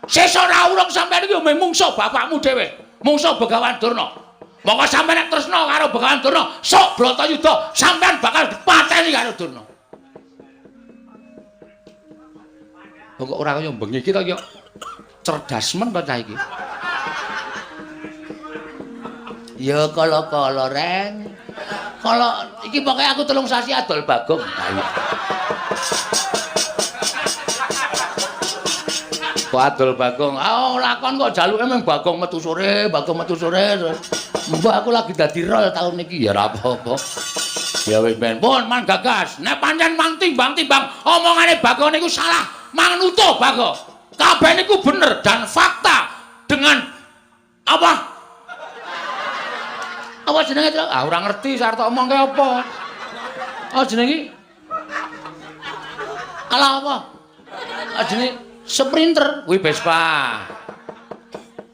Sesuk ora urung sampean iki mung mungsuh bapakmu dhewe, mungsuh Begawan Durna. Monggo sampean nek tresna karo Begawan Durna, sok Bratayuda sampean bakal dipateni karo Durna. Kok ora kaya bengi iki to ya? Cerdas men to cah iki. Ya kala-kala reng. Kala iki pokoke aku 3 sasi adol Bagong. Kok adol Bagong? Ah lakon kok jaluke mung Bagong metu sore, Bagong metu sore. Mbah aku lagi dadi rol taun iki ya ora apa-apa. Ya wis ben. Pun man gagas. Nek pancen mang timbang-timbang omongane Bagong niku salah, mang nutuh Bagong. Kabeh niku bener dan fakta dengan apa? Apa jenenge to? Ah ora ngerti sarta omongke apa. Apa jenenge iki? Alah apa? Ah jenenge Sprinter kuwi Vespa.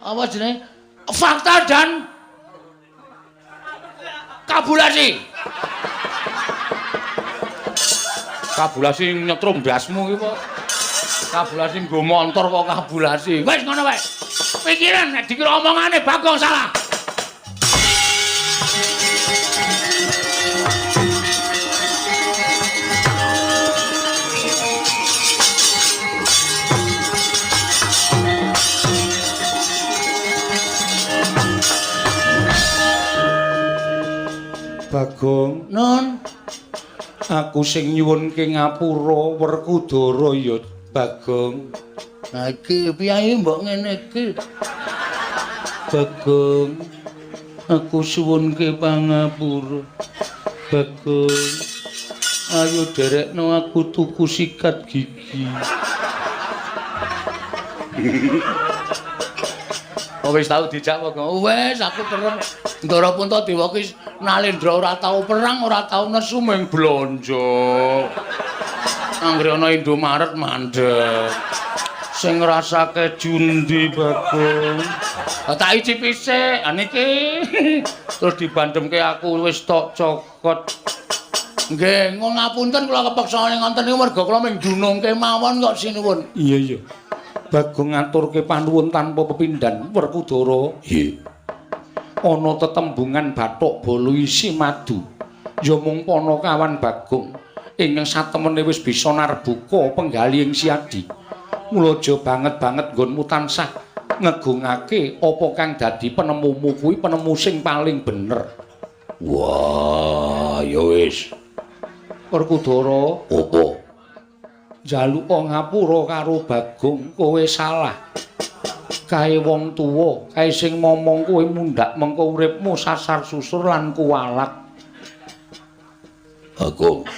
Apa jenenge? Fakta dan kabulasi. Kabulasi nyetrum ndasmu iki kok. Kabulasi nggo montor kok kabulasi. Wis ngono wae. Pikiran nek dikira omongane Bagong salah. Bagong, Nun, aku sing nyuwunke ngapura Werkudara ya Bagong. Nah iki piye mbok ngene iki? Bagong, aku suwunke pangapura. Bagong, ayo derekno aku tuku sikat gigi. Oh wis tau dijak Bagong. Wis aku kerep Ndara Puntadewa ki Nalendra ora tau perang, ora tau nesu mung blonjo. Anggere ana Indomaret mandek. Sing ngrasake jundi Bagong. Tak icipi sik, ha niki. Terus dibandemke aku wis tok cokot. Nggih, ngapunten kula kepeksa ngoten niku merga kula mung dunungke mawon kok sinuwun. Iya iya. Bagong ngaturke panuwun tanpa pepindhan Werkudara. Nggih. Ana tetembungan bathuk bolu isi madu. Ya mung Panakawan Bagong. Ingkang satemene wis bisa narbuka penggalihing Siadi. Mula aja banget-banget nggonmu tansah ngegungake apa kang dadi penemumu kuwi penemu sing paling bener. Wah, ya wis. Werkudara, Apa? Njaluka ngapura karo Bagong, kowe salah. Kae wong tuwa, kae sing momong kowe mundhak mengko uripmu sasar susur lan kuwalat. Bagong.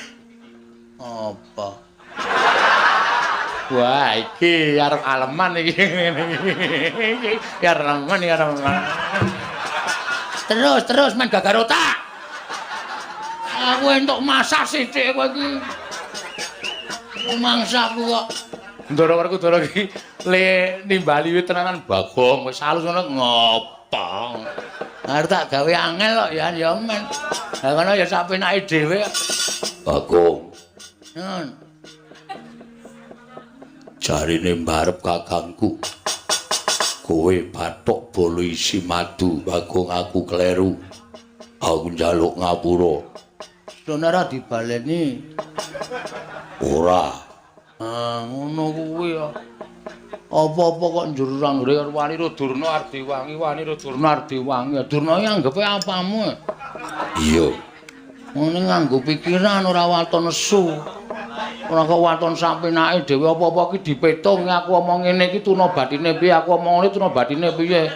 Apa? Wah, iki arep aleman iki. Ya aleman, ya aleman. Terus, terus men gagar otak. Aku entuk masak sithik kowe iki. Mangsaku kok. Ndara Werkudara iki le nimbali wit tenanan Bagong wis halus ngono ngopo. Arep tak gawe angel kok ya ya men. Lah kono ya sak penake dhewe. Bagong. Nun. Jarine mbarep kakangku. Kowe bathok bolo isi madu, Bagong aku kleru. Aku njaluk ngapura. Sono ora dibaleni. Ora. Ah, ngono kuwi ya. Apa-apa kok njur anggere wani ro Durna Ardiwangi, wani ro Durna Ardiwangi. Durna iki anggepe apamu? Iya. Ngene nganggo pikiran ora waton nesu. Ora kok waton sampenake dhewe apa-apa iki dipetung aku omong ngene iki tuna batine piye, aku omong ngene tuna batine piye.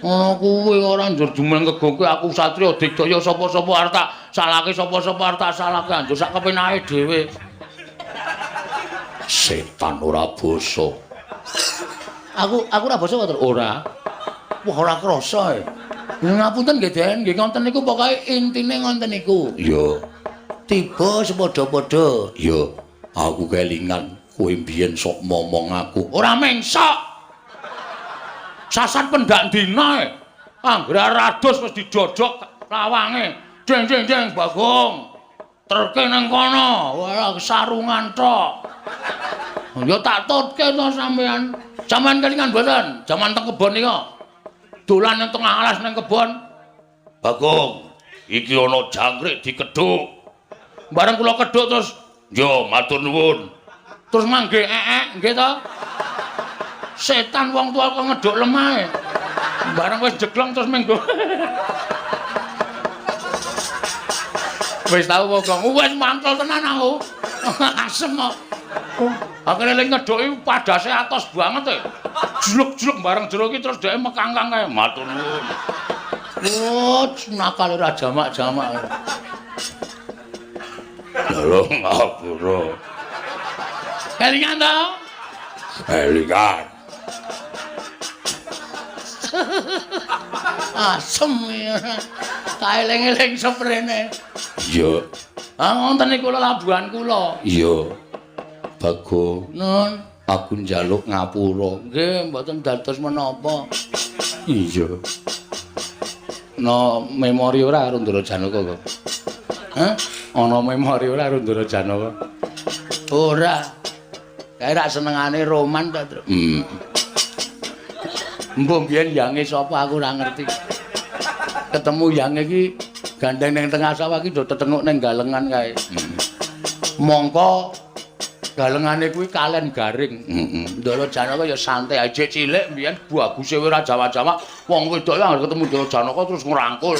Ngono kuwi ora njur jumeng kegongke aku satriya digdaya sapa-sapa arep tak salahke sapa-sapa arep tak salahke anjur sak kepenake dhewe. Setan ora basa. Aku ora basa wae ora. Wah ora krasa e. Ngapunten nggih Den, nggih ngoten niku pokoke intine ngoten niku. Iya. Tiba sepadha-padha. Iya. Aku kelingan kowe mbiyen sok momong aku. Ora mengsok. Sasan pendak dina e. Anggere rados wis didodok lawange. Deng deng deng Bagong. Terke nang kono, ora sarungan tok. Ya tak tutke to sampean. Sampean kelingan mboten? Jaman teng kebon nika. Dolan nang tengah alas nang kebon. Bagong, iki ana jangkrik dikedhuk. Bareng kula kedhuk terus, "Yo, matur nuwun." Terus mangge ekek, nggih to? Setan wong tua kok ngedhuk lemahe. Bareng wis jeglong terus minggu. Wis tau Bagong, wis mantel tenan aku. Asem kok. Akhire lek ngedhuki padase atos banget e. Jluk-jluk bareng jero iki terus dheke mekangkang kae. Matur nuwun. Oh, nakal ora jamak-jamak. Lho ngapura. Kelingan to? Kelingan. Asem ya. Kaeling-eling seprene. Iya. Ah ngoten niku labuhan kula. Iya. Bagong. Nun, aku njaluk ngapura. Nggih, mboten dados menapa. Iya. No memori ora karo Ndara Janaka kok. Hah? Ana memori ora karo Ndara Janaka? Ora. Kae rak senengane roman ta, Truk. Mbok biyen yange sapa aku ora ngerti. Ketemu yange iki gandeng ning tengah sawah iki do tetenguk ning galengan kae. Mongko galengane kuwi kalen garing. Ndara Janaka ya santai aja cilik mbiyen baguse ora jawa-jawa. Wong wedok anggere ketemu Ndara Janaka terus ngrangkul,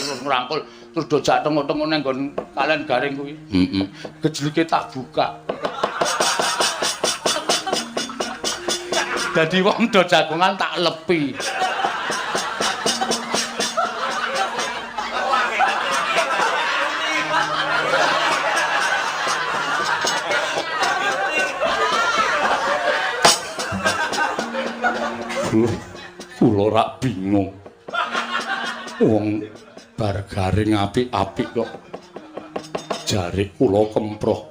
terus dojak tenguk-tenguk ning nggon kalen garing kuwi. Gejlike tak buka. Dadi wong do jagongan tak lepi. Kula rak bingung. Wong bar garing apik-apik kok jare kula kemproh.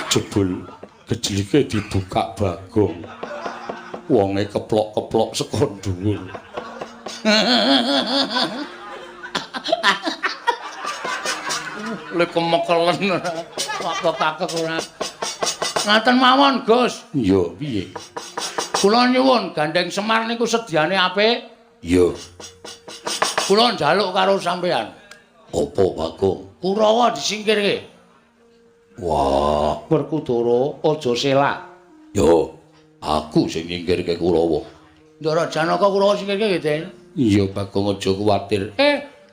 Jebul gejlike dibuka Bagong. Wonge keplok-keplok saka dhuwur. Lek kemekelen kakek-kakek ora. Ngaten mawon, Gus. Iya, piye? Kula nyuwun gandeng Semar niku sediane apik. Iya. Kula njaluk karo sampean. Apa, Bagong? Kurawa disingkirke. Wah, Werkudara aja selak. Yo, aku sing nyingkirke Kurawa. Ndara Janaka Kurawa sing nyingkirke nggih, Den. Iya, Bagong aja kuwatir.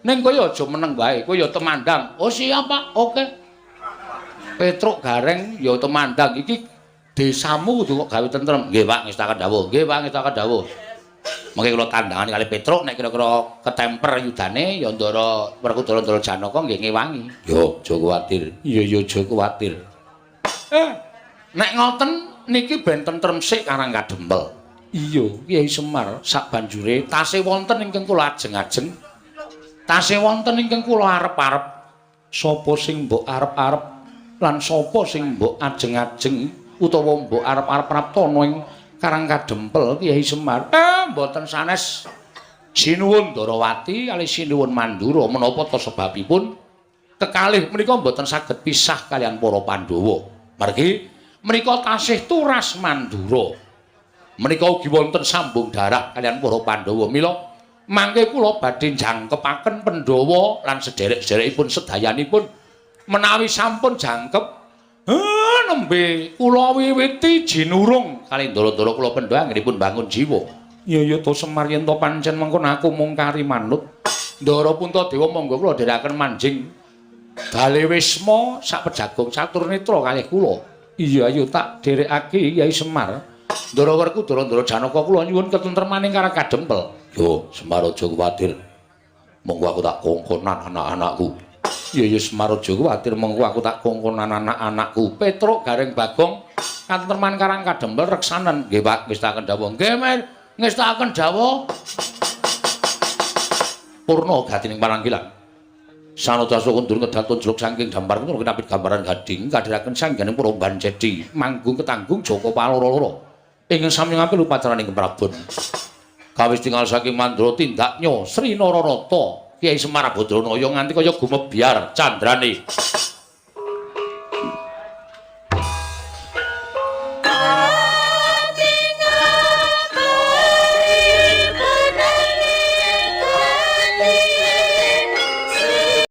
Ning kowe aja meneng wae, kowe ya temandang. Oh siap, Pak. Oke. Petruk Gareng ya temandang. Iki desamu kudu kok gawe tentrem. Nggih, Pak, ngestaken dawuh. Nggih, Pak, ngestaken dawuh. Mengke kula tandangane kali Petruk nek kira-kira ketemper yudane ya Ndara Werkudara Ndara Janaka nggih ngewangi. Yo, aja kuwatir. Iya, ya aja kuwatir. Nek ngoten niki ben tentrem sik Karang Kadempel. Iya, Kyai Semar sak banjure tasih wonten ingkang kula ajeng-ajeng. Tasih wonten ingkang kula arep-arep. Sapa sing mbok arep-arep lan sapa sing mbok ajeng-ajeng utawa mbok arep-arep praptana ing Karang Kadempel Kyai Semar? Mboten sanes. Sinuwun Ndarawati kalih sinuwun Mandura menapa ta sebabipun kekalih menika mboten saged pisah kaliyan para Pandhawa. Margi menika tasih turas Mandura. Menika ugi wonten sambung darah kaliyan para Pandhawa. Mila mangke kula badhe jangkepaken Pandhawa lan sederek-sederekipun sedayanipun menawi sampun jangkep nembe kula wiwiti jinurung kalih ndara-ndara kula Pandhawa anggenipun bangun jiwa. Iya ya to Semar, yen to pancen mengkono aku mung kari manut. Ndara Puntadewa monggo kula dherekaken manjing Bale Wisma sak pejagung catur netra kalih kula. Iya ayo tak dherekake Kyai Semar. Ndara Werkudara Ndara Janaka kula nyuwun ketentremaning Karang Kadempel. Yo Semar aja kuwatir. Monggo aku tak kongkonan anak-anakku. Iya ya Semar aja kuwatir, monggo aku tak kongkonan anak-anakku. Petruk Gareng Bagong katentreman Karang Kadempel reksanen. Nggih Pak, ngestaken dawuh. Nggih, Mer, ngestaken dawuh. Purna gatining paranggilan. Sanadasa kundur ngedaton jeluk saking dampar putra kinapit gambaran gading kadhiraken sangganing Puromban Jedi manggung ketanggung Joko Paloro-loro ingkang sami ngampil upacaraning Prabon. Kawis tinggal saking Mandra tindaknya Sri Nararata Kyai Semar Badranaya nganti kaya gumebyar candrane.